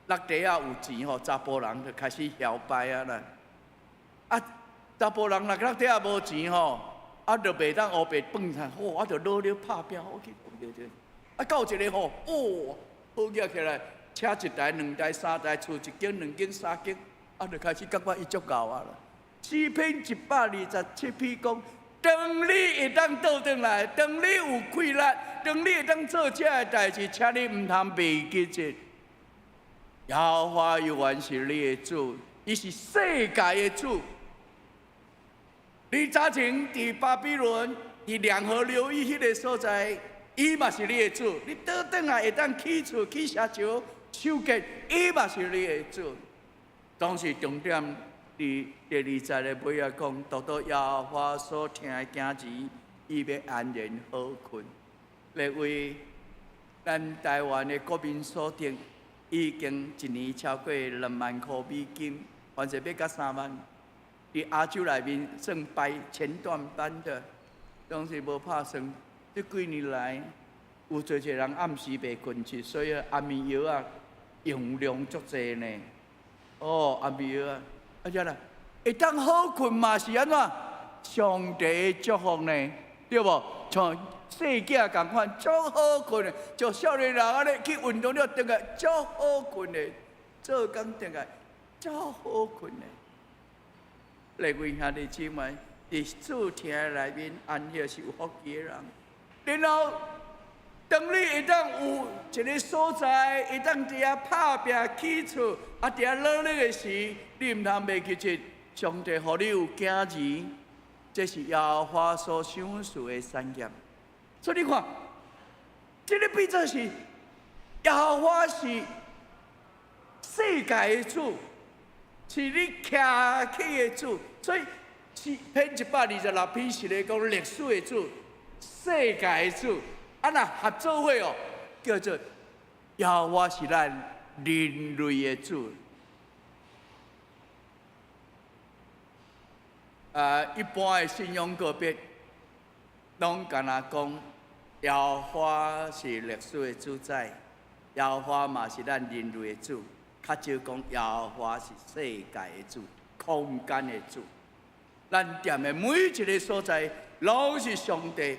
落地仔有錢吼，查埔人就開始囂擺啊啦。啊，查埔人若落地仔無錢吼，啊，就袂當烏白放下，吼，啊，就努力拍拚，好去對對。啊，到一个吼，哦，好額起來，車一台、兩台、三台，厝一間、兩間、三間，啊，就開始感覺伊足𠢕啊啦。詩篇127篇講，當你會當倒轉來，當你有氣力，當你會當做這个代誌，請你毋通袂記這。耶和華猶原是你的主，伊是世界的主。你早前佇巴比倫、佇兩河流域彼個所在，伊嘛是你的主。你倒轉來會當起厝、起石石、修建，伊嘛是你的主。當時重點佇第二節的尾仔講，獨獨耶和華所疼的囝兒，伊欲安然好睏。列位，咱台灣的國民所得已經一年超過2萬箍美金，反正欲到3萬。佇亞洲內面算排前段班的，攏是無拍算。這幾年來，有濟濟人暗時袂睏著，所以安眠藥仔用量足濟呢。哦，安眠藥仔，啊遮啦，會當好睏嘛是按怎？上帝的祝福呢，對無？像細囝仝款，足好睏的，像少年人按呢去運動了，轉來足好睏的，做工轉來足好睏的。列位兄弟姊妹，佇主疼的內面安歇是有福氣的人。然後，當你會當有一个所在，會當佇遐拍拚起厝，啊，佇遐努力的時，你毋通袂記得，上帝予你有囝兒，這是耶和華所賞賜的產業。所以你看，這个變做是耶和華是世界的主，是你徛起的主。所以詩篇126篇是咧講歷史的主、世界的主。啊，若合做伙哦，叫做耶和華是咱人類的主。啊，一般的信仰告白，攏干焦講耶和華是歷史的主宰，耶和華嘛是咱人類的主。較少講耶和華是世界的主、空間的主。咱踮的每一个所在，攏是上帝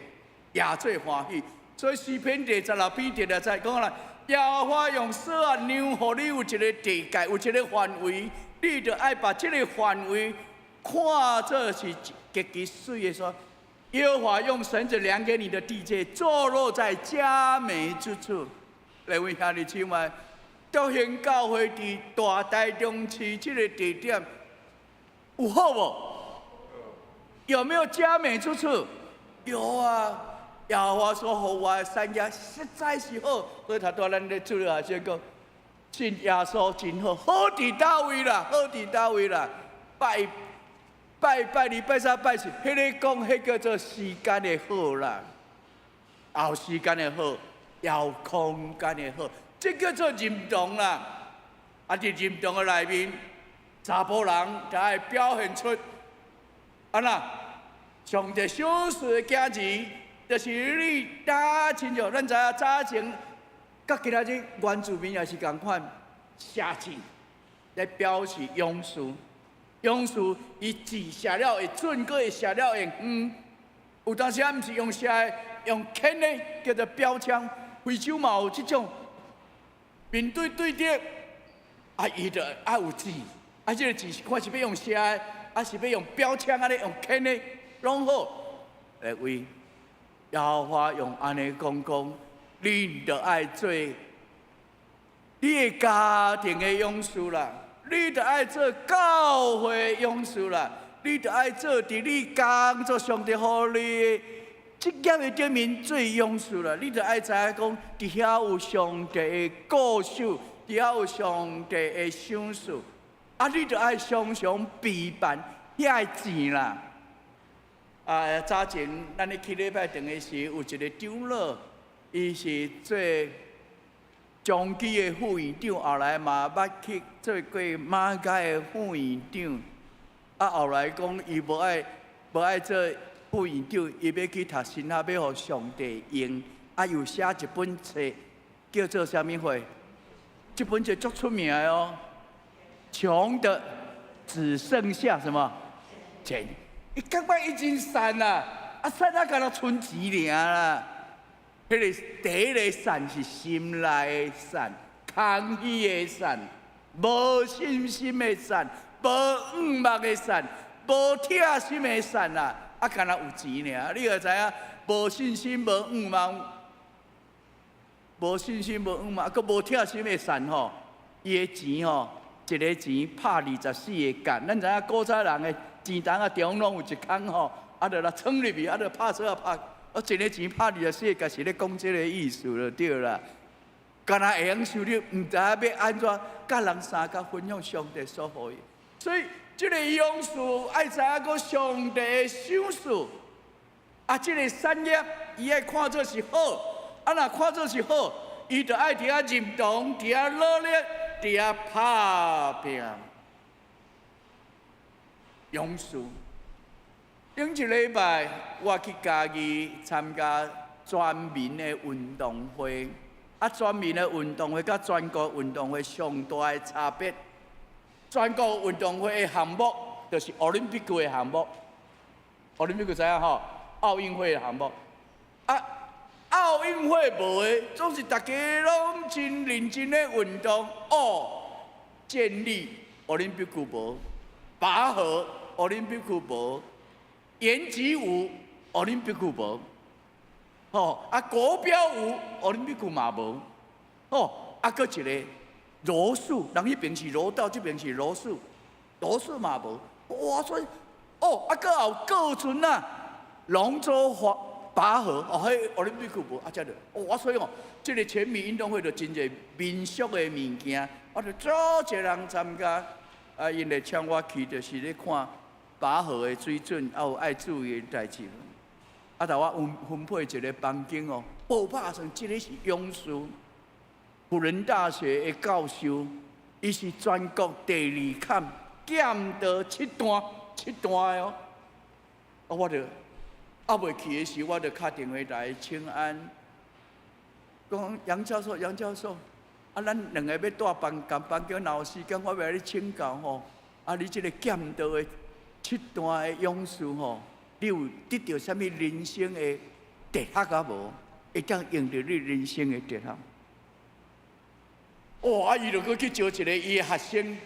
也做歡喜。所以詩篇第十六篇第六節講啦，耶和華用索仔量予你有一个地界，有一个範圍，你著愛把這个範圍看做是極其媠的說。耶和華用繩子量給你的地界，坐落在佳美之處。來位兄弟姊妹，德興教會佇大台中市這个地點有好無？有沒有佳美之處？有啊！耶和華所予我的產業實在是好。所以頭拄咱咧主日學先講，信耶穌真好，好佇佗位啦，好佇佗位啦。拜拜拜二、拜三、拜四，彼个講，彼叫做時間的好啦，有時間的好，有空間的好，這叫做認同啦。啊，佇認同的內面，查埔人就愛表現出，按怎？上帝賞賜的囝兒，就是你打親像咱知影早前，佮今仔日原住民也是仝款，寫字來表示勇士。勇士伊字寫了會準，閣會寫了會遠。有當時仔毋是用寫的，用牽的，叫做標槍。非洲嘛有這種，面對對敵，啊，伊就愛有字，啊，這个字是看是欲用寫的，抑是欲用標槍按呢用牽的，攏好。來位，耶和華用按呢講講，你著愛做你的家庭的勇士啦，你著愛做教會的勇士啦，你著愛做佇你工作上帝予你的職業的頂面做勇士啦，你著愛知影講，佇遐有上帝的顧守，佇遐有上帝的賞賜，啊，你著愛常常備辦遐个錢啦。啊，早前咱咧去禮拜堂的時，有一个長老，伊是做長期的副院長，後來嘛捌去做過馬偕的副院長。啊，後來講伊無愛做副院長，伊欲去讀神學，欲予上帝用。啊，又寫一本冊，叫做啥物貨？這本冊足出名的哦，窮的只剩下什麼？錢。伊感覺伊真散啦，啊散啊，敢若賰錢爾啦。彼个第一个散是心內的散，空虛的散，無信心的散，無向望的散，無疼心的散啦。啊，敢若有錢爾，你就知影，無信心、無向望、無信心、無向望，閣無疼心的散吼，伊的錢吼，一个錢拍24個結。咱知影古早人的錢筒仔中攏有一空吼，啊，就來藏入去，啊，就拍索仔拍。啊，一个錢拍二十四個結，是咧講這個意思就對啦。敢若會曉收入，毋知影欲按怎佮人相共分享上帝所予伊。所以，這个勇士愛知影講上帝的賞賜，啊，這個產業伊愛看做是好，啊，若看做是好，伊就愛佇遐認同，佇遐努力，佇遐拍拚。勇士，頂一禮拜我去嘉義參加全民的運動會，啊，全民的運動會佮全國運動會上大的差別，全國運動會的項目就是奧林匹克的項目，奧林匹克知影吼？奧運會的項目，啊，奧運會無的，總是大家攏真認真咧運動。哦，健力奧林匹克無，拔河奧林匹克無，拳擊舞奧林匹克無，吼啊，國標舞奧林匹克嘛無，吼啊，閣一個柔術，人彼爿是柔道，這爿是柔術，柔術嘛無，哇所以哦，啊，閣有過船仔，龍舟拔拔河，哦，彼奧林匹克無，啊，這就，哦，所以哦，這個全民運動會就真濟民俗的物件，啊，就足濟人參加，啊，𪜶會請我去，就是咧看拔河的水準，啊，有愛注意的代誌。啊，共我分分配一個房間哦，無拍算，這個是勇士，輔仁大學的教授，伊是全國第二坎劍道七段，七段的哦。啊，我就猶未去的時，我就敲電話來請安，講楊教授，楊教授，啊，咱兩個欲蹛房間，房間若有時間，我欲來你請教吼。啊，你這個劍道的七段的勇士吼，你有得著啥物人生的哲學啊無？會當用著你人生的哲學。哦，啊，伊就閣去招一個伊的學生，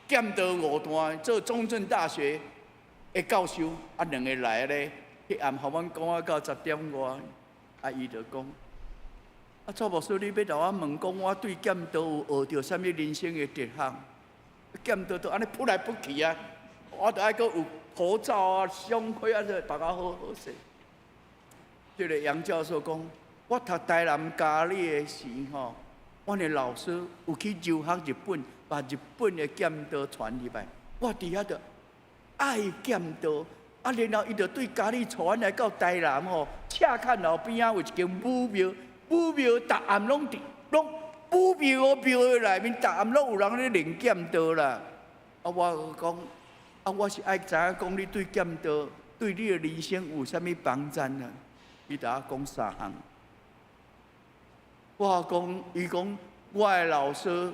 劍道五段，做中正大學的教授，啊，兩个來咧，彼暗予阮講啊到10點外，啊，伊就講，啊，蔡牧師，你欲共我問講，我對劍道有學著啥物人生的哲學？劍道都按呢撲來撲去啊，我著愛閣有口罩啊、胸盔啊，這大家好好勢。這个楊教授講，我讀台南嘉里的時吼，阮的老師有去留學日本，把日本的劍道傳入來。我佇遐就愛劍道，啊，然後伊就對嘉里帶阮來到台南吼，赤崁路邊仔有一間武廟，武廟逐暗攏佇攏武廟哦廟的內面，逐暗攏有人咧練劍道啦。啊，我講，啊，我是愛知影講你對劍道對你的人生有啥物幫助啊？伊共我講三項。我講，伊講，我的老師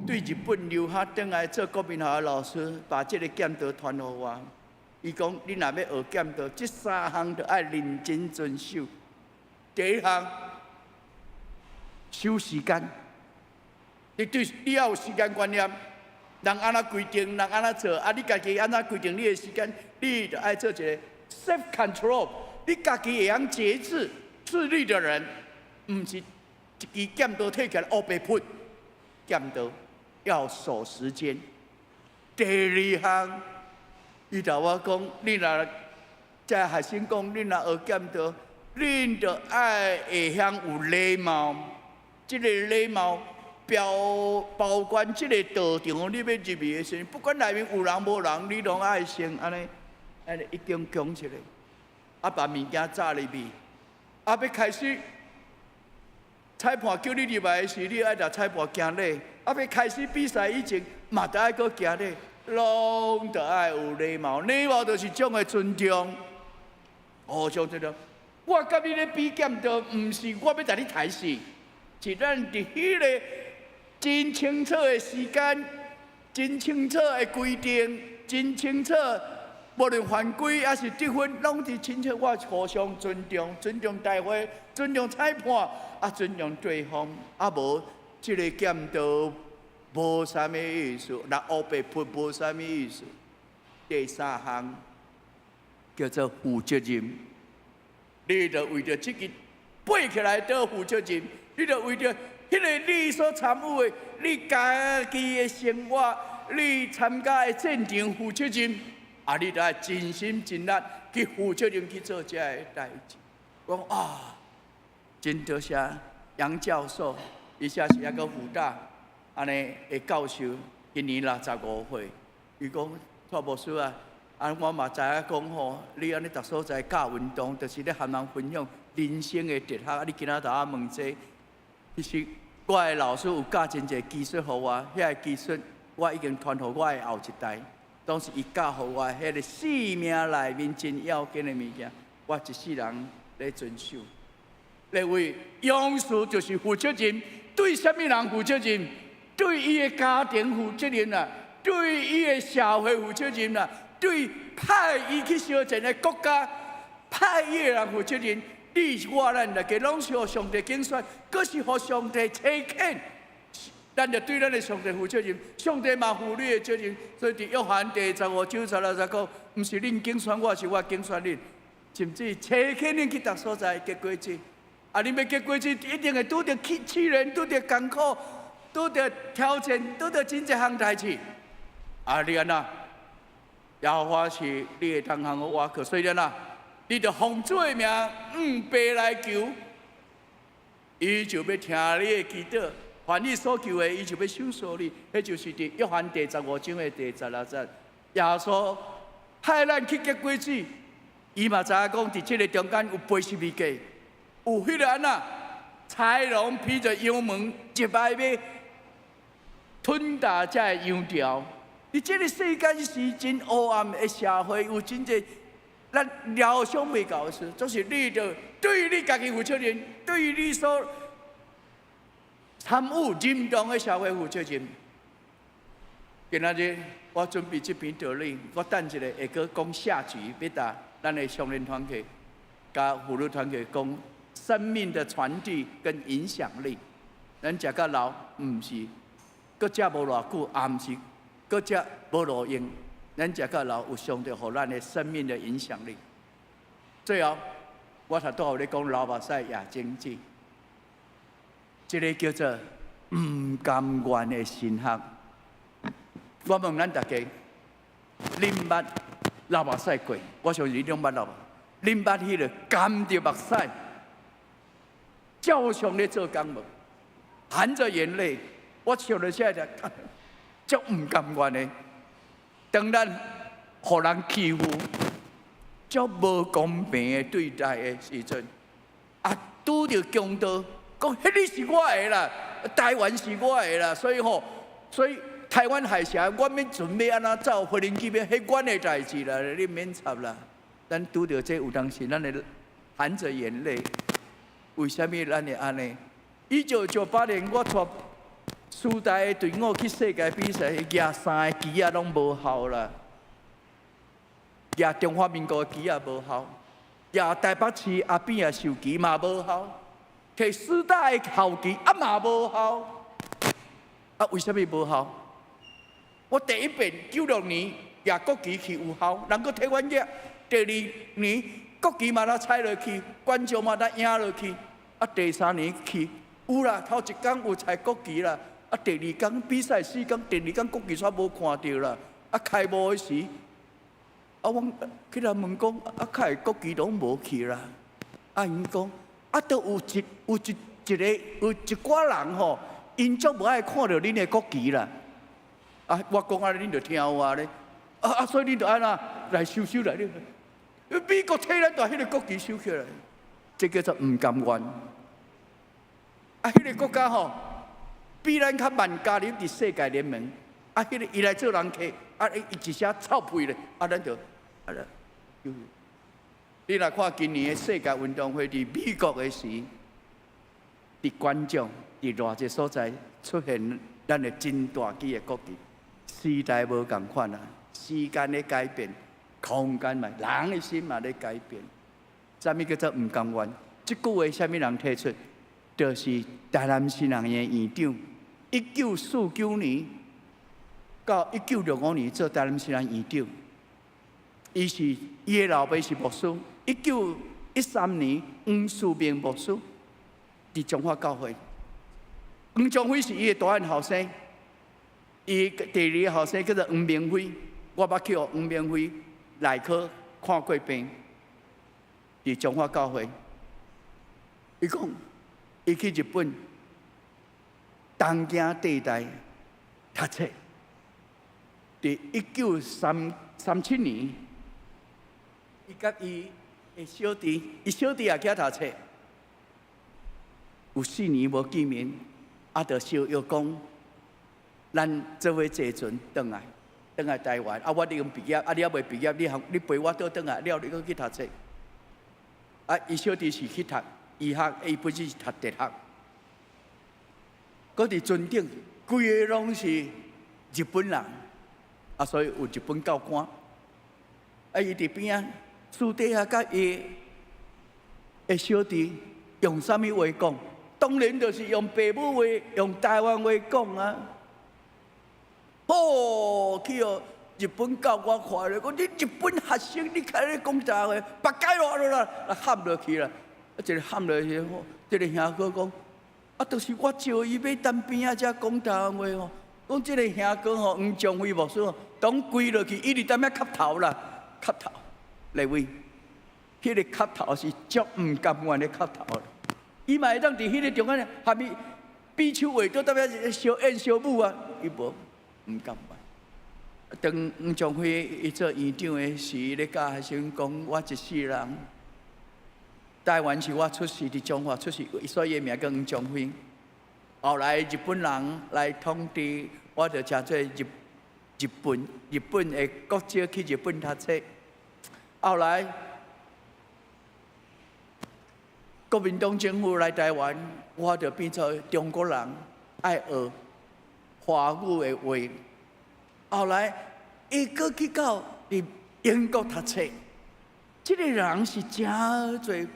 對日本留學轉來做國民學的老師，把這个劍道傳予我。伊講，你若欲學劍道，這三項著愛認真遵守。第一項，守時間。你對你要有時間觀念，人按怎規定，人按怎做，啊，你家己按怎規定你的時間，你著愛做一个 self control，你家己會曉節制、自律的人，毋是一支劍刀提起來烏白撲，劍道要守時間。第二項，伊共我講，你若在學生講，你若學劍道，恁著愛會曉有禮貌。這个禮貌表包括這个道場，你欲入去的時陣，不管內面有人無人，你攏愛先按呢，按呢一經講一下，啊，把物件紮入去，啊，欲開始。裁判叫你入來的時，你愛共裁判行禮；啊，欲開始比賽以前，嘛著愛閣行禮，攏著愛有禮貌。禮貌就是一種的尊重，互相尊重。我佮你咧比劍道，毋是我欲共你刣死，是咱佇彼个真清楚的時間、真清楚的規定、真清楚，無論犯規抑是得分，攏佇清楚。我互相尊重，尊重大會，尊重裁判，啊，尊重對方。啊，無這个劍道無啥物意思，若烏白撲無啥物意思。第三項叫做負責任，你著為著這個爬起來都負責任，你著為著彼个你所參與的，你家己的生活，你參加的戰場負責任，啊，你著愛盡心盡力去負責任去做這个代誌。我講啊，真多謝楊教授，伊這是抑閣輔大按呢的教授，今年65歲。伊講蔡牧師啊，啊我嘛知影講吼，你按呢逐所在教運動，就是咧和人分享人生的哲學。啊，你今仔共我問這，其實我的老師有教真濟技術予我，遐个技術我已經傳予我的後一代。當時伊教予我彼个生命內面真要緊的物件，我一世人咧遵守。認為勇士就是負責任，對啥物人負責任？對伊的家庭負責任啦，對伊的社會負責任啦，對派伊去相戰的國家派伊的人負責任。你我咱大家攏是予上帝揀選，閣是予上帝差遣，咱就對咱的上帝負責任，上帝嘛負你的責任。所以佇約翰第15章16節講，毋是恁揀選我，是我揀選恁，甚至差遣恁去逐所在結果子。啊！恁欲結果子，一定會拄著試試煉，拄著艱苦，拄著挑戰，拄著真濟項代誌。啊！你按怎？耶和華是你的同行和倚靠，所以按怎？你著奉主的名，向爸來求，伊就欲聽你的祈禱。凡你所求的，伊就欲賞賜你。彼就是佇約翰第十五章的第16節。耶穌派咱去結果子，伊嘛知影講，佇這个中間有背十字架。有彼个按怎？豺狼披著羊毛，入來欲吞噬這个羊條。佇這个世間是真黑暗的社會，有真濟咱料想袂到的事，總是你著對你家己負責任，對你所參與認同的社會負責任。今仔日我準備這篇道理，我等一下會閣講下集，欲共咱的少年團契、佮婦女團契講生命的傳遞跟影響力。咱食甲老，毋是閣食無偌久，也毋是閣食無路用。咱食甲老，有上帝予咱的生命的影響力。最後，我頭拄仔有咧講流目屎也經濟，這个叫做毋甘願的神學。我問咱大家，恁捌流目屎過？我相信你攏捌流目。恁捌彼个含著目屎，照常咧做工無？含著眼淚，我想著這個足毋甘願的。當咱予人欺負，足無公平的對待的時陣，啊，拄著強盜，講彼个是我的啦，台灣是我的啦，所以吼，所以台灣海峽，我免準備按怎走飛行機欲，彼阮的代誌啦，你免插啦。咱拄著這有當時，咱會含著眼淚。為啥物咱會按呢？1998年，我帶師大的隊伍去世界比賽，舉三个旗仔攏無效啦。舉中華民國的旗仔無效，舉台北市阿扁的授旗嘛無效，提師大的校旗啊嘛無效。啊，為啥物無效？我第一遍96年舉國旗去有效，人閣替阮舉。第二年國旗嘛來踩落去，觀眾嘛來贏落去。啊，第三年去有啦，頭一工有踩國旗啦。啊，第二工比賽四工，第二工國旗煞無看著啦。啊，開幕的時，啊，阮去來問講，啊，開國旗攏無去啦。啊，𪜶講，啊，都有一有一一个有一寡人吼，𪜶足無愛看著恁的國旗啦。啊，我講按呢，恁就聽話咧。啊啊，所以恁就按怎來收收來。美國替咱共彼个國旗收起來，這叫做毋甘願。啊，彼个國家吼，比咱較慢加入佇世界聯盟。啊，彼个伊來做人客，啊，伊一聲臭屁咧，啊，咱就啊，你若看今年的世界運動會佇美國的時，佇觀眾佇偌濟所在出現咱的真大支的國旗，時代無仝款啊，時間咧改變，空間嘛，人的心嘛咧改變。啥物叫做毋甘願？這句話啥物人提出？就是台南新人的院長，1949年到1965年做台南新人院長。伊是伊的老爸是牧師。1913年黃樹明牧師佇彰化教會，黃宗輝是伊的大漢後生，伊第二個後生叫做黃明輝，我捌去予黃明輝內科看過病，佇彰化教會。伊講，伊去日本東京帝大讀冊，佇1937年，伊佮伊的小弟，伊小弟也去遐讀冊，有4年無見面，啊，就相約講，咱做伙坐船轉來，轉來台灣。啊，我已經畢業，啊，你猶未畢業，你陪我倒轉來，了你閣去讀冊。啊，伊小弟是去讀醫學，伊本身是讀哲學。閣佇船頂，規个攏是日本人，啊，所以有日本教官。啊，伊佇邊仔私底下佮伊的小弟用啥物話講？當然就是用爸母話，用台灣話講啊。吼，去予日本教官看咧，講你日本學生，你開咧講台灣話，バカ野郎啦，喊落去啦。啊，一个喊落去，這个兄哥講，啊，就是我招伊欲踮邊仔遮講台灣話吼，講這个兄哥吼，黃宗輝牧師吼，當跪落去，一直踮遐磕頭啦，磕頭。來位，彼个磕頭是足毋甘願的磕頭。伊嘛會當佇彼个中間，下面比手畫腳踮遐相演相舞啊，伊無毋甘願。當黃宗輝伊做院長的時，咧教學生講：我一世人，台灣是我出世，佇彰化出世，所以伊名叫黃宗輝。後來日本人來統治，我就成做日本的國籍去日本讀冊。後來國民黨政府來台灣，我就變做中國人，愛學華語的話。後來伊閣去到佇英國讀冊，這個人是誠濟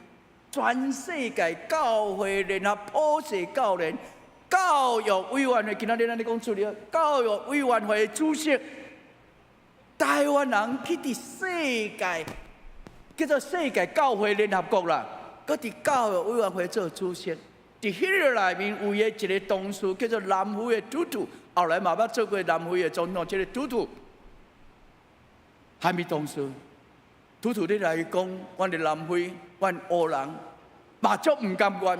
全世界教會聯合普世教聯教育委員會，今仔日咱咧講主日，教育委員會的主席，台灣人去佇世界叫做世界教會聯合國啦，閣佇教育委員會做主席。佇彼个內面有伊的一個同事叫做南非的圖圖，後來嘛捌做過南非的總統，這个圖圖，啥物同事？圖圖你來講，阮佇南非，阮黑人嘛足毋甘願，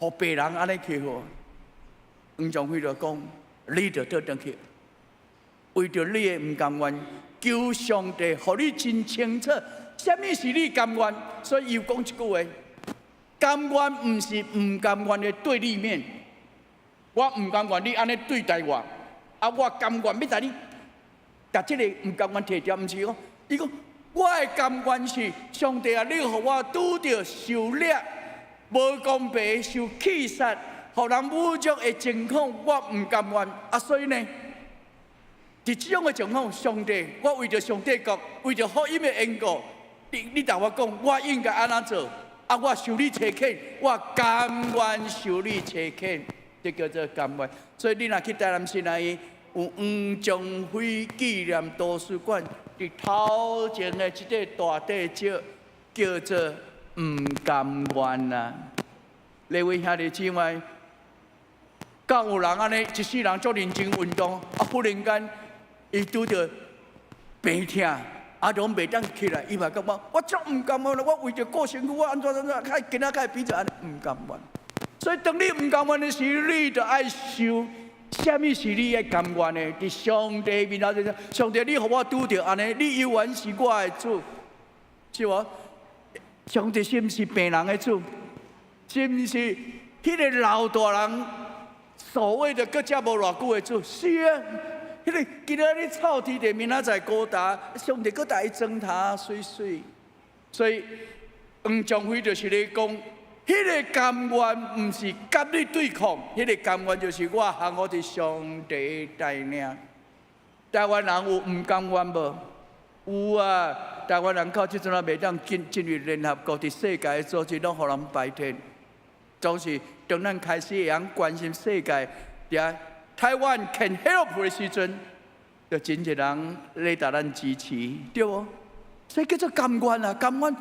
予白人按呢欺負。黃宗輝就講：你著倒轉去，為著你的毋甘願，求上帝予你真清楚，啥物是你甘願。所以伊有講一句話：甘願毋是毋甘願的對立面。我毋甘願你按呢對待我，啊，我甘願欲共你，共這个毋甘願提掉，毋是講，伊講我的甘願是上帝啊，你予我拄著受掠、無公平、受欺殺、予人侮辱的情況，我毋甘願。啊，所以呢，佇這種的情況，上帝，我為著上帝國，為著福音的緣故，你共我講，我應該按怎做？啊，我受你差遣，我甘願受你差遣，這叫做甘願。所以你若去台南市內有黃宗輝紀念圖書館，佇頭前的這塊大塊石叫做毋甘願啊！各位兄弟姊妹，敢有人按呢一世人做認真運動，啊，忽然間伊拄著病痛，啊，攏袂當起來，伊嘛感覺我足毋甘願啦！我為著顧身軀，我按怎按怎，較今仔較會比做按呢毋甘願。所以當你毋甘願的時，你就愛想，啥物是你愛甘願的？佇上帝面前，上帝，你予我拄著按呢，你猶原是我的主，是無？上帝是毋是病人的主？是毋是彼个老大人所謂的閣遮無偌久的主？是啊，彼个今仔日臭天地，明仔載高達，上帝閣共伊裝頭媠媠。所以黃宗輝就是咧講，彼个甘願毋是佮你對抗，彼个甘願就是我降服佇上帝帶領。台灣人有毋甘願無？有啊！台灣人到這陣仔袂當進入聯合國，佇世界的組織攏予人排斥。總是當咱開始會曉關心世界，佇 Taiwan can help 的時陣，就真濟人咧共咱支持，對無？所以叫做甘願啊，甘願，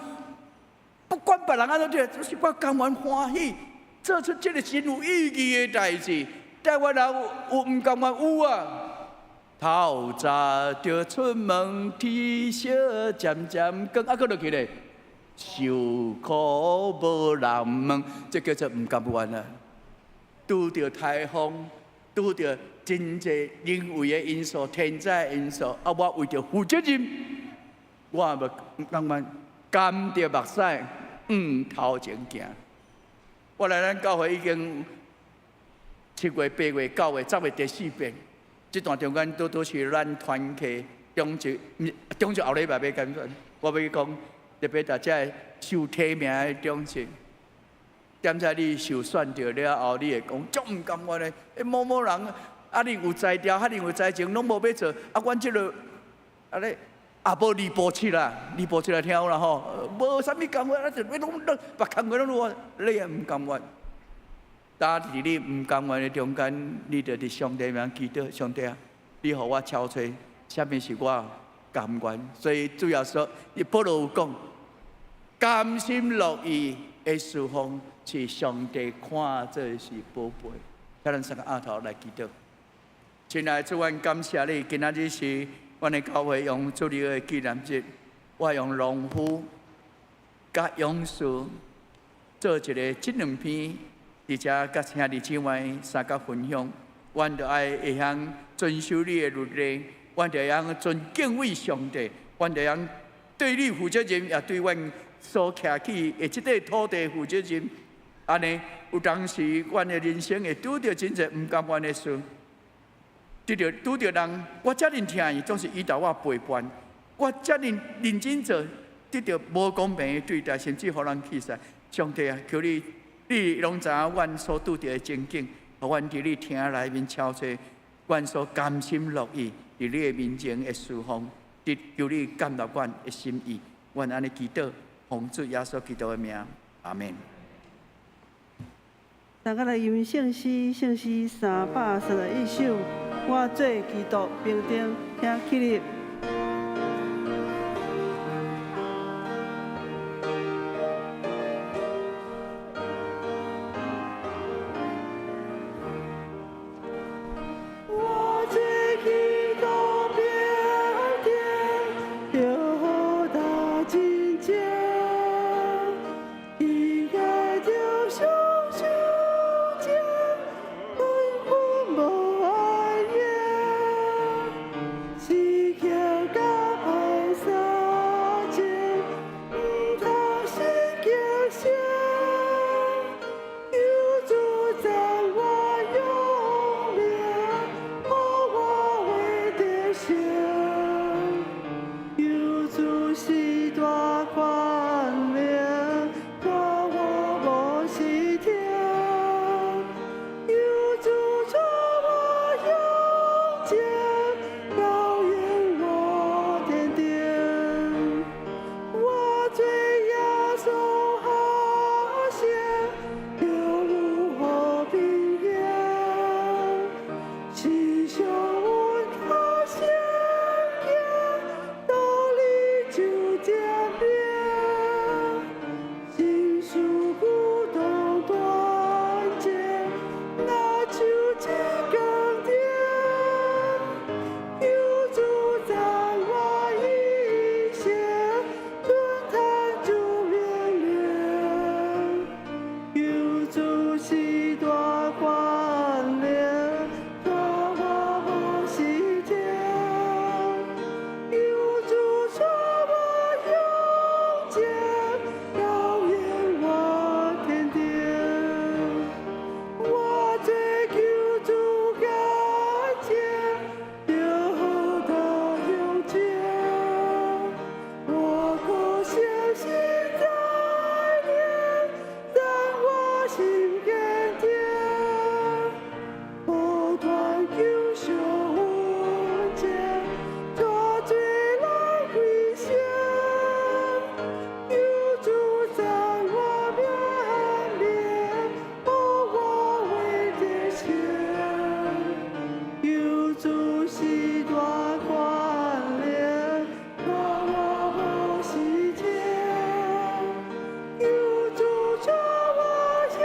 不管別人按怎對，就是我甘願歡喜，做出這个真有意義的代誌。台灣人有毋甘願有啊！透早就出門，天色漸漸光，啊，閣落去咧，受苦無人問，這叫做毋甘願啊！拄著颱風，拄著真濟人為的因素、天災因素，啊，我為著負責任，我也無甘願，甘著目屎向頭前行。我來咱教會已經7月、8月、9月、10月第四遍，這段中間拄拄是咱團契中秋，毋是中秋後禮拜欲結算。我欲講特別大家受提名的中秋，踮遮你受選著了後，你會講足毋甘願的。欸，某某人啊，恁有才調，啊恁有才情，攏無欲做，啊，阮這个啊咧，啊無二步七啦，二步七來聽有啦吼，無啥物甘願，啊就欲攏攏別工課攏有，你也毋甘願。當佇你毋甘願的中間，你就佇上帝面祈禱，上帝啊，你予我超揣，啥物是我甘願？所以主耶穌，伊保羅有講，甘心樂意的侍奉是上帝看做是寶貝。請咱三个額頭來祈禱。親愛的主，阮感謝你，今仔日是阮的教會用主日的紀念日，我用農夫佮勇士做一个這兩篇。佇遮佮兄弟姊妹相佮分享，阮著愛會曉遵守你的律例，阮著會曉尊敬畏上帝，阮著會曉對你負責任，也對阮所徛起的這塊土地負責任。按呢，有當時阮的人生會拄著真濟毋甘願的事，拄著人，我遮爾疼伊，總是伊共我背叛；我遮爾認真做，得著無公平的對待，甚至予人棄殺。上帝啊，求你！你攏知影阮所拄著的情景，予阮佇你聽內面超揣，阮所甘心樂意佇你的面前的侍奉，求你感納阮的心意。阮按呢祈禱，奉主耶穌基督的名，阿們。大家來吟聖詩，聖詩331首，我做基督兵丁，請起立。我做基督兵丁，著打真正，應該著雙手情，分分無愛影，時刻佮歹相情，毋通失敬聲，求主讚我勇名，予我為得勝。求主是大權能，帶我無失停。求主帶我向前，導引我天頂。我做耶穌學生，著有和平行。時常阮較聖經，道理就點明。心事鼓動團結，若像一根釘。求主讚我一生，遵行主命令。求主是大權能，帶我無失停。求主帶我向前，導引我天頂。我做求主感情，著好大向前。我可相信在靈，讚我心堅定。不斷求上恩情，帶罪來歸向。求主讚我命令，予我為得勝。求主是大權能，帶我無失停。求主帶我向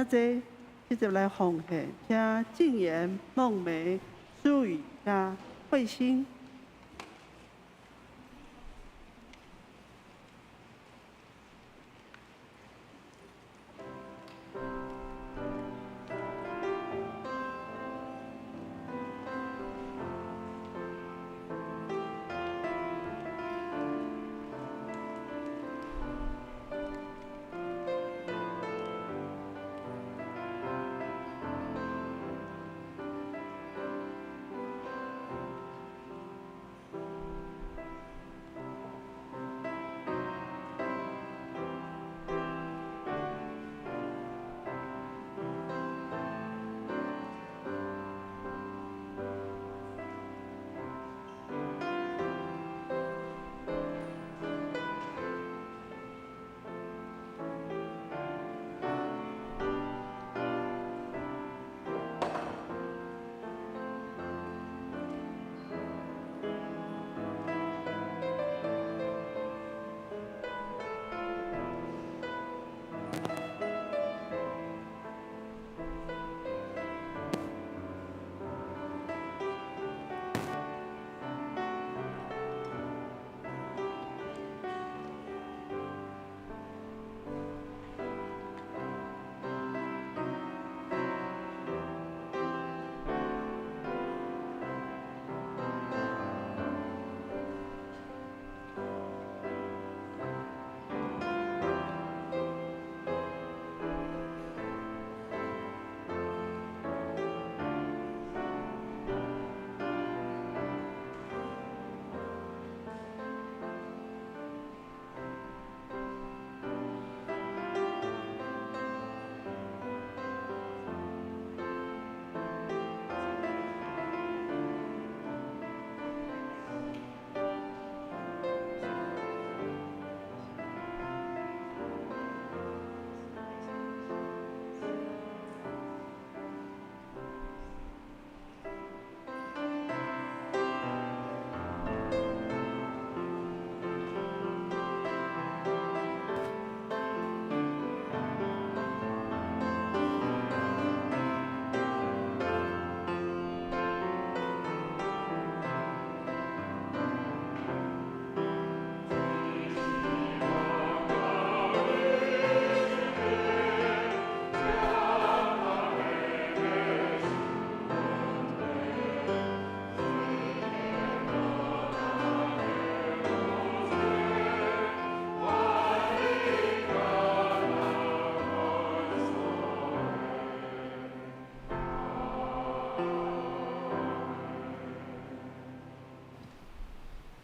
請坐，繼續來奉獻，請靜言、夢梅、舒宇佮慧心。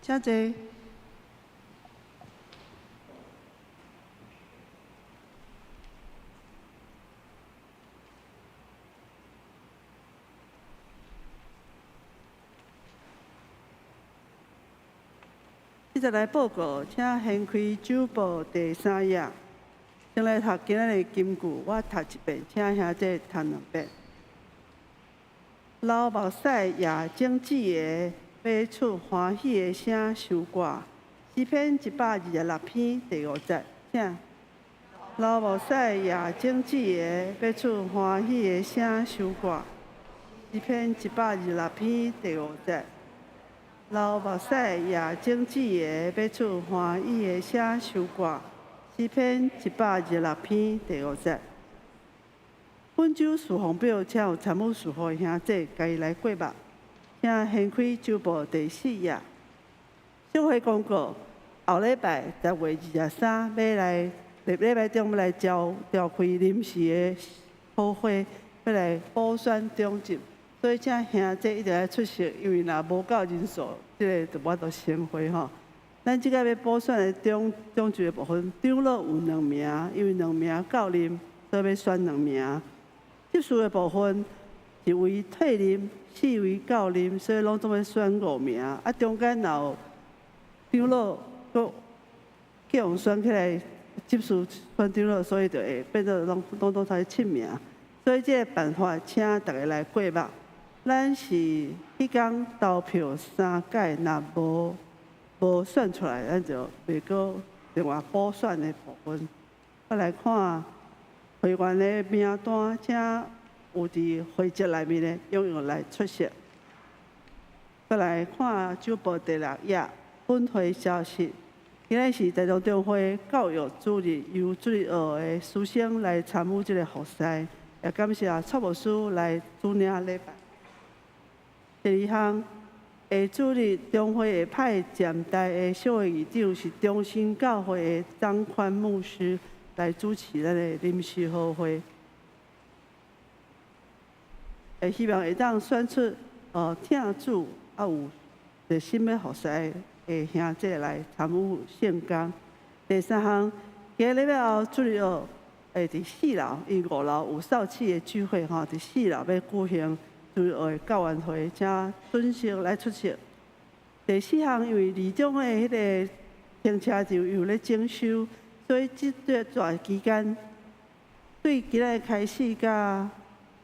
請坐。接著來報告，請掀開週報第三頁。先來讀今仔日金句，我讀一遍，請兄弟讀兩遍。流目屎也種子的，欲出歡喜的聲收割。詩篇126篇第五節，請。流目屎也種子的，欲出歡喜的聲收割。詩篇126篇第五節。流目屎也種子的，欲出歡喜的聲收割。詩篇126篇第五節。本週事奉表，請有參與事奉的兄弟，共伊來過目。請掀開週報第四頁。小會公告，後禮拜10月23欲來，禮拜中欲來召召開臨時的好會，欲來補選長執，所以請兄弟一定愛出席，因為若無夠人數，這个就無法度成會吼。咱這個欲補選的長長執的部分，長老有兩名，因為兩名到任，所以欲選兩名。執事的部分，一位退任，四位到任，所以攏總欲選五名。啊，中間若有長老閣叫人選起來執事選長老，所以就會變做攏攏總才七名。所以這个辦法，請大家來過目。咱是彼工投票三屆，若無無選出來，咱就袂閣另外補選的部分。我來看會員的名單，請有佇會籍內面的踴躍來出席。閣來看週報第六頁分會消息。今日是台中中會教育主日，由主日學的師生來參與這个服侍，也感謝蔡牧師來主領禮拜。第二項，下主日中會會派暫代的小會議長是中心教會的張寬牧師來主持咱的臨時好會，會希望會當選出疼主啊有熱心欲服侍的兄弟來參與聖工。第三項，今禮拜後主日學會佇四樓，因為五樓有掃帚的聚會吼，佇四樓欲舉行主日學的教員會，請準時來出席。第四項，因為二中的彼个停車場有咧整修，所以這段期間，對今仔日開始到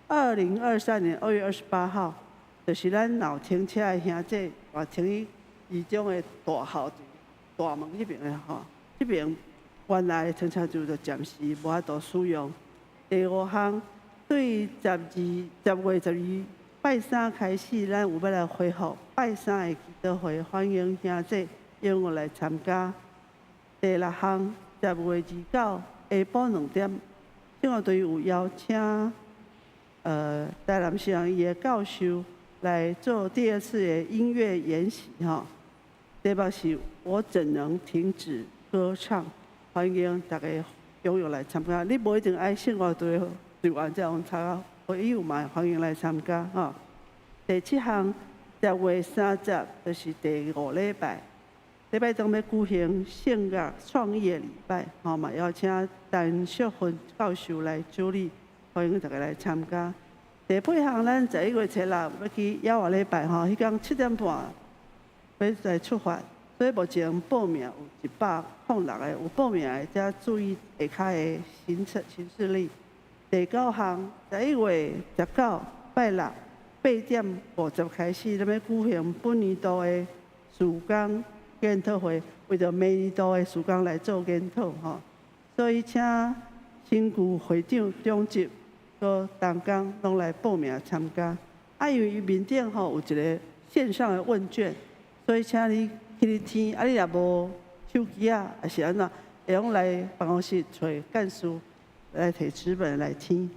2023年2月28號，就是咱若有停車的兄弟，嘛停去二中的大校大門彼爿的吼，這爿原來的停車場就暫時無法度使用。第五項，對10月12拜三開始，咱有欲來恢復拜三的祈禱會，歡迎兄弟踴躍來參加。第六項，10月29下晡2點，聖樂隊有邀請台南市伊的教授來做第二次的音樂研習吼。題目是我怎能停止歌唱？歡迎大家踴躍來參加。你無一定愛聖樂隊隊員才會參加，會友嘛歡迎來參加吼。第七項，10月30，就是第五禮拜，禮拜中欲舉行聖樂創意的禮拜，吼嘛邀請陳淑芬教授來主禮，歡迎大家來參加。第八項，咱11月初六欲去野外禮拜吼，彼工7點半欲來出發，所以目前報名有106個，有報名的，請注意下跤的行程行事曆。第九項，11月19拜六8點50開始，咱欲舉行本年度的事工研討會，為著明年度的事工來做研討吼。所以請新舊會長、長執、閣同工攏來報名參加。啊，因為伊面頂吼有一个線上的問卷，所以請你去咧填。啊，你若無手機啊，抑是按怎，會用來辦公室揣幹事來提紙本來填。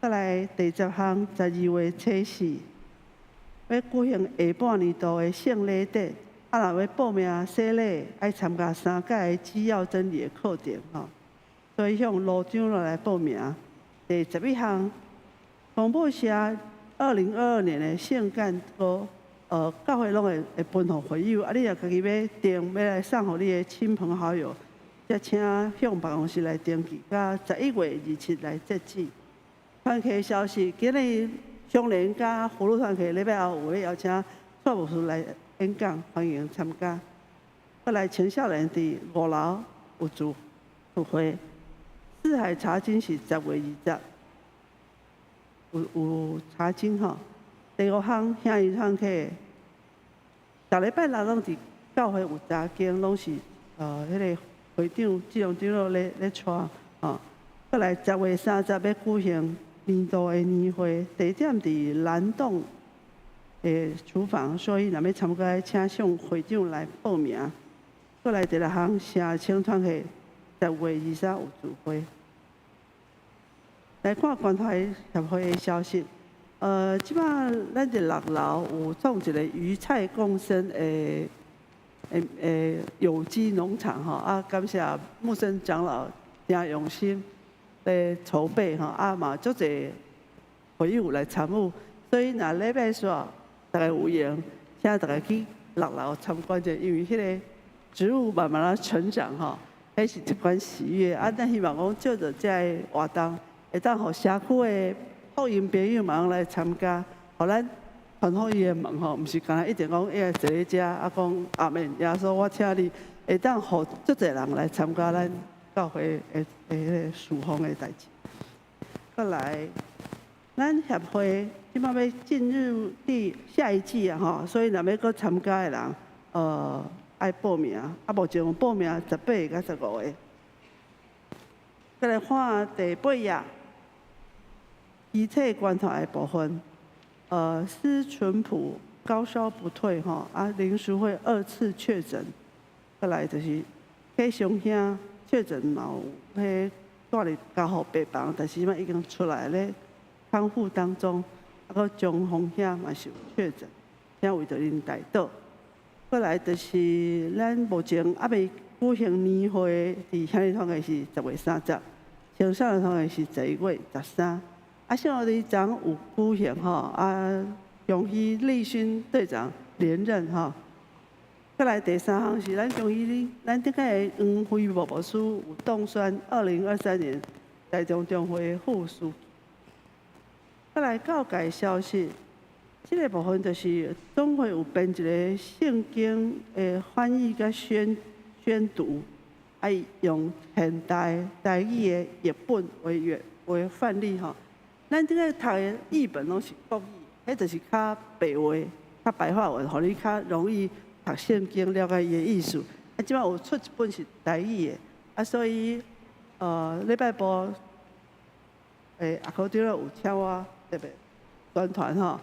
再來第十項，12月初四，欲舉行下半年度的聖禮典。啊，若欲報名洗禮，愛參加三屆的基要真理的課程吼。所以向路長來報名。第十一項，公布寫2022年的聖誕歌，教會攏會分予會友。啊，你若家己欲訂，欲來送予你的親朋好友，才請向辦公室來登記，到11月27來截止。團契消息，今日相連佮福祿團契禮拜後有欲邀請蔡牧師來演講，歡迎參加。閣來青少年佇五樓有聚會，四海查經是10月20，有查經吼。第五項兄弟團契，逐禮拜六攏佇教會有查經，攏是彼个會長、志龍長老咧帶吼。閣來10月30欲舉行年度的年會，地點佇藍洞的廚房，所以若欲參加，請向會長來報名。閣來第六項，城青團契10月23有聚會。來看關懷協會的消息，這擺咱佇六樓有創一个魚菜共生的有機農場吼，啊，感謝木生長老誠用心咧籌備吼，啊嘛足濟會友來參與，所以若禮拜四大家有閒，請大家去六樓參觀者，因為彼个植物慢慢仔成長吼，彼是一款喜悅。啊，咱希望講藉著這个活動，會當予社區的福音朋友嘛攏來參加，予咱傳福音的門吼，毋是干焦一定講愛坐咧遮啊講阿們，耶穌我請你，會當予足濟人來參加咱教會的彼个事奉的代誌。閣來，咱協會這擺欲進入第下一季啊吼，所以若欲閣參加的人，愛報名，啊，目前有報名18個佮15個。再來看第八頁，肢體關懷的部分，施淳樸高燒不退吼，啊，林淑慧二次確診，過來就是啟雄兄確診嘛有彼蹛佇加護病房，但是這擺已經出來咧康復當中，啊，閣張峰兄嘛是有確診，請為著𪜶代禱。過來就是咱目前猶未舉行年會，佇兄弟團的是10月30，青少年團的是11月13。啊，少年長有舉行吼，啊，恭喜立勳隊長連任吼。過來第三項是咱恭喜你，咱頂擺的黃輝牧牧師有當選2023年台中中會副書記。過來教界消息，這個部分就是總會有編一個聖經的翻譯佮宣讀，啊，用現代台語的譯本為原為範例吼。咱這個讀的譯本攏是國語，彼就是較白話、較白話文，予你較容易讀聖經了解伊的意思。啊，這擺有出一本是台語的，啊，所以禮拜部阿科長有請我特別宣傳吼，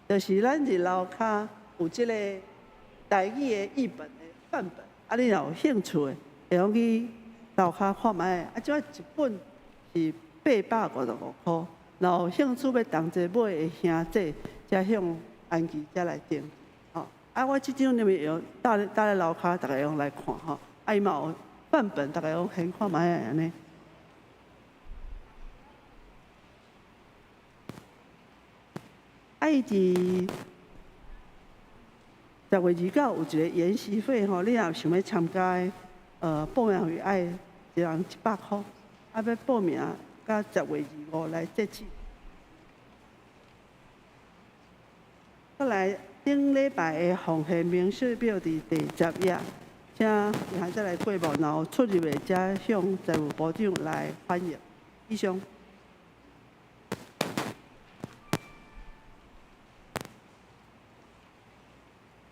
就是咱佇樓跤有這個台語的譯本的範本，啊，你若有興趣的，會用去樓跤看覓。啊，這擺一本是855箍。若有興趣欲同齊買的兄弟，才向安琪遮來訂。吼，啊，我這張裡面用搭咧搭咧樓跤，逐家用來看吼。啊，伊嘛有範本，逐家用先看覓按呢。啊，伊佇10月29有一個研習會吼，你若想欲參加的，報名費愛一人100箍，啊，欲報名到10月25來截止。過來頂禮拜的奉獻明細表佇第10頁，請然後再來過目，然後出入的才向財務部長來反映。以上。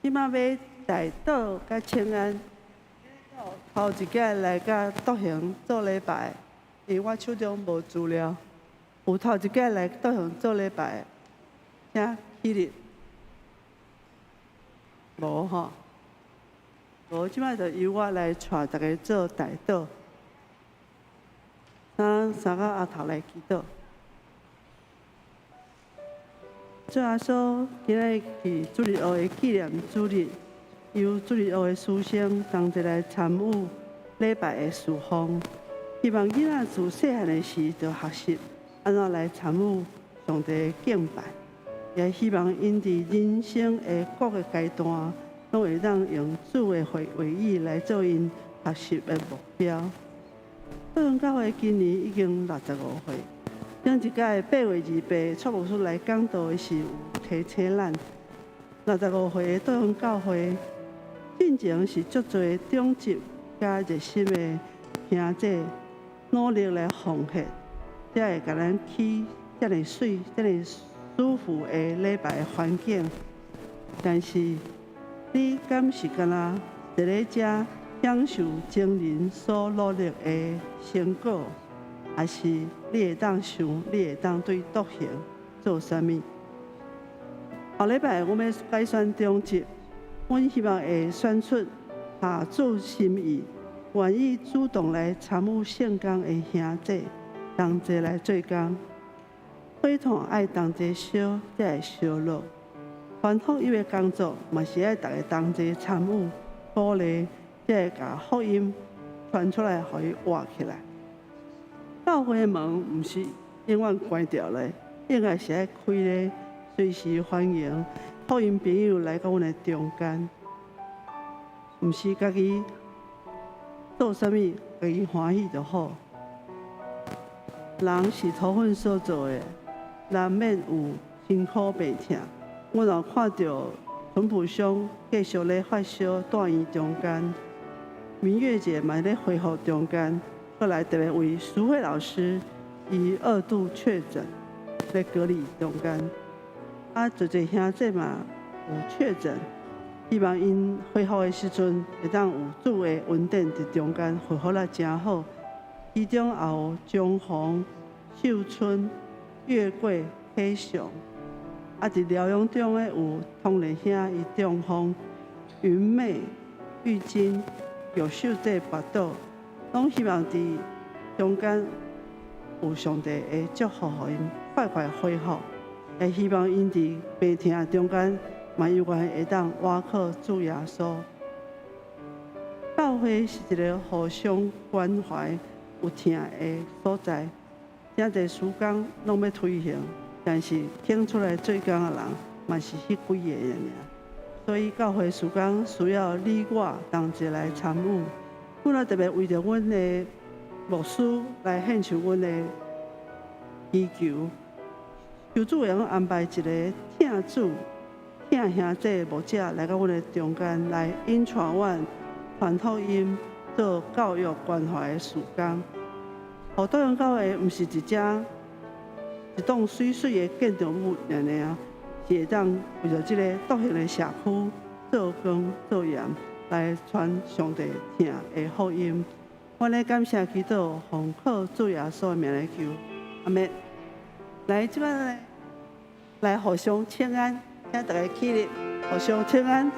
這擺欲代禱佮請安，頭一擺來佮獨行做禮拜，因為我手中無資料，有頭一擺來獨行做禮拜，請起立。無吼，無，這擺就由我來帶大家做代禱。咱三個阿頭來祈禱。主耶穌，今仔日是主日學的紀念主日，由主日學的師生同齊來參與禮拜的事奉。希望囡仔自細漢的時就學習按怎來參與上帝的敬拜，也希望𪜶佇人生的各個階段，攏會當用主的話語來做𪜶學習的目標。道榮教會今年已經65歲。頂一擺8月28，蔡牧師來講道的時，有提醒咱，65歲的道榮教會，進前是足濟長執佮熱心的兄弟努力來奉獻，才會共咱起遮爾媠、遮爾舒服的禮拜環境。但是，你敢是干焦佇咧遮享受前人所努力的成果？還是你會當想，你會當對獨行做啥物？後禮拜阮欲改選長執，阮希望會選出合主心意、願意主動來參與聖工的兄弟，同齊來做工。火炭愛同齊燒，才會燒落。傳福音的工作嘛是愛逐家同齊參與，鼓勵，才會共福音傳出來，予伊活起來。教會的門毋是永遠關著咧，應該是愛開咧，隨時歡迎福音朋友來到阮的中間。毋是家己做啥物，家己歡喜就好。人是土粉所做的，難免有辛苦病痛。我若看著淳樸兄繼續咧發燒，住院中間，明月姐嘛咧恢復中間。過來特別為淑慧老師，伊二度確診，咧隔離中間。啊，濟濟兄弟嘛有確診，希望𪜶恢復的時陣，會當有主的恩典佇中間恢復得誠好。其中也有張紅、秀春、月桂、啟祥。啊，佇療養中的有湯麗兄伊中風、雲妹、玉金、玉秀姐跋倒，攏希望佇中間有上帝的祝福，予𪜶快快恢復。也希望𪜶佇病痛中間，嘛猶原會當倚靠主耶穌。教會是一个互相關懷、有疼的所在。誠濟事工攏欲推行，但是肯出來做工的人，嘛是彼幾个爾爾。所以教會事工需要你我同齊來參與。阮也特別為著阮的牧師來獻上阮的祈求，求主會用安排一个疼主、疼兄弟牧者來到阮的中間，來引帶阮傳福音、做教育關懷的事工。予多元教會毋是一隻一棟媠媠的建築物爾爾，是會當為著這个獨行的社區做光做鹽，來傳上帝疼的福音。阮咧感謝祈禱，奉靠主耶穌的名來求，阿們。來，這擺來，來互相請安，請大家起立，互相請安。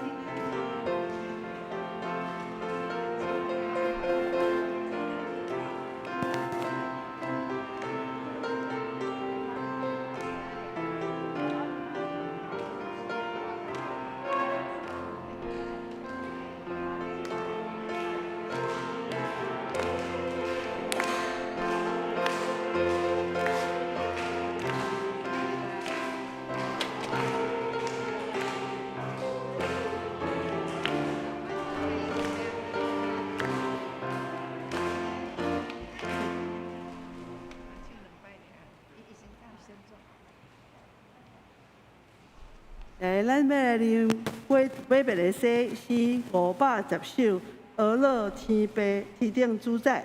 來，咱欲來念過買別的詩，詩510首，阿樂天父天頂主宰。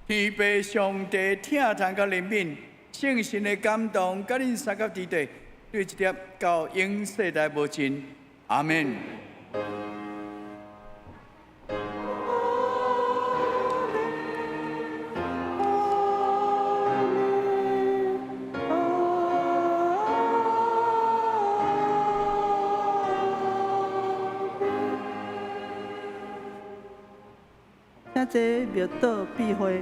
天父上帝疼疼佮憐憫，聖神的感動，佮恁相佮佇底，對這粒到永世代無盡。阿們。請坐默禱閉會。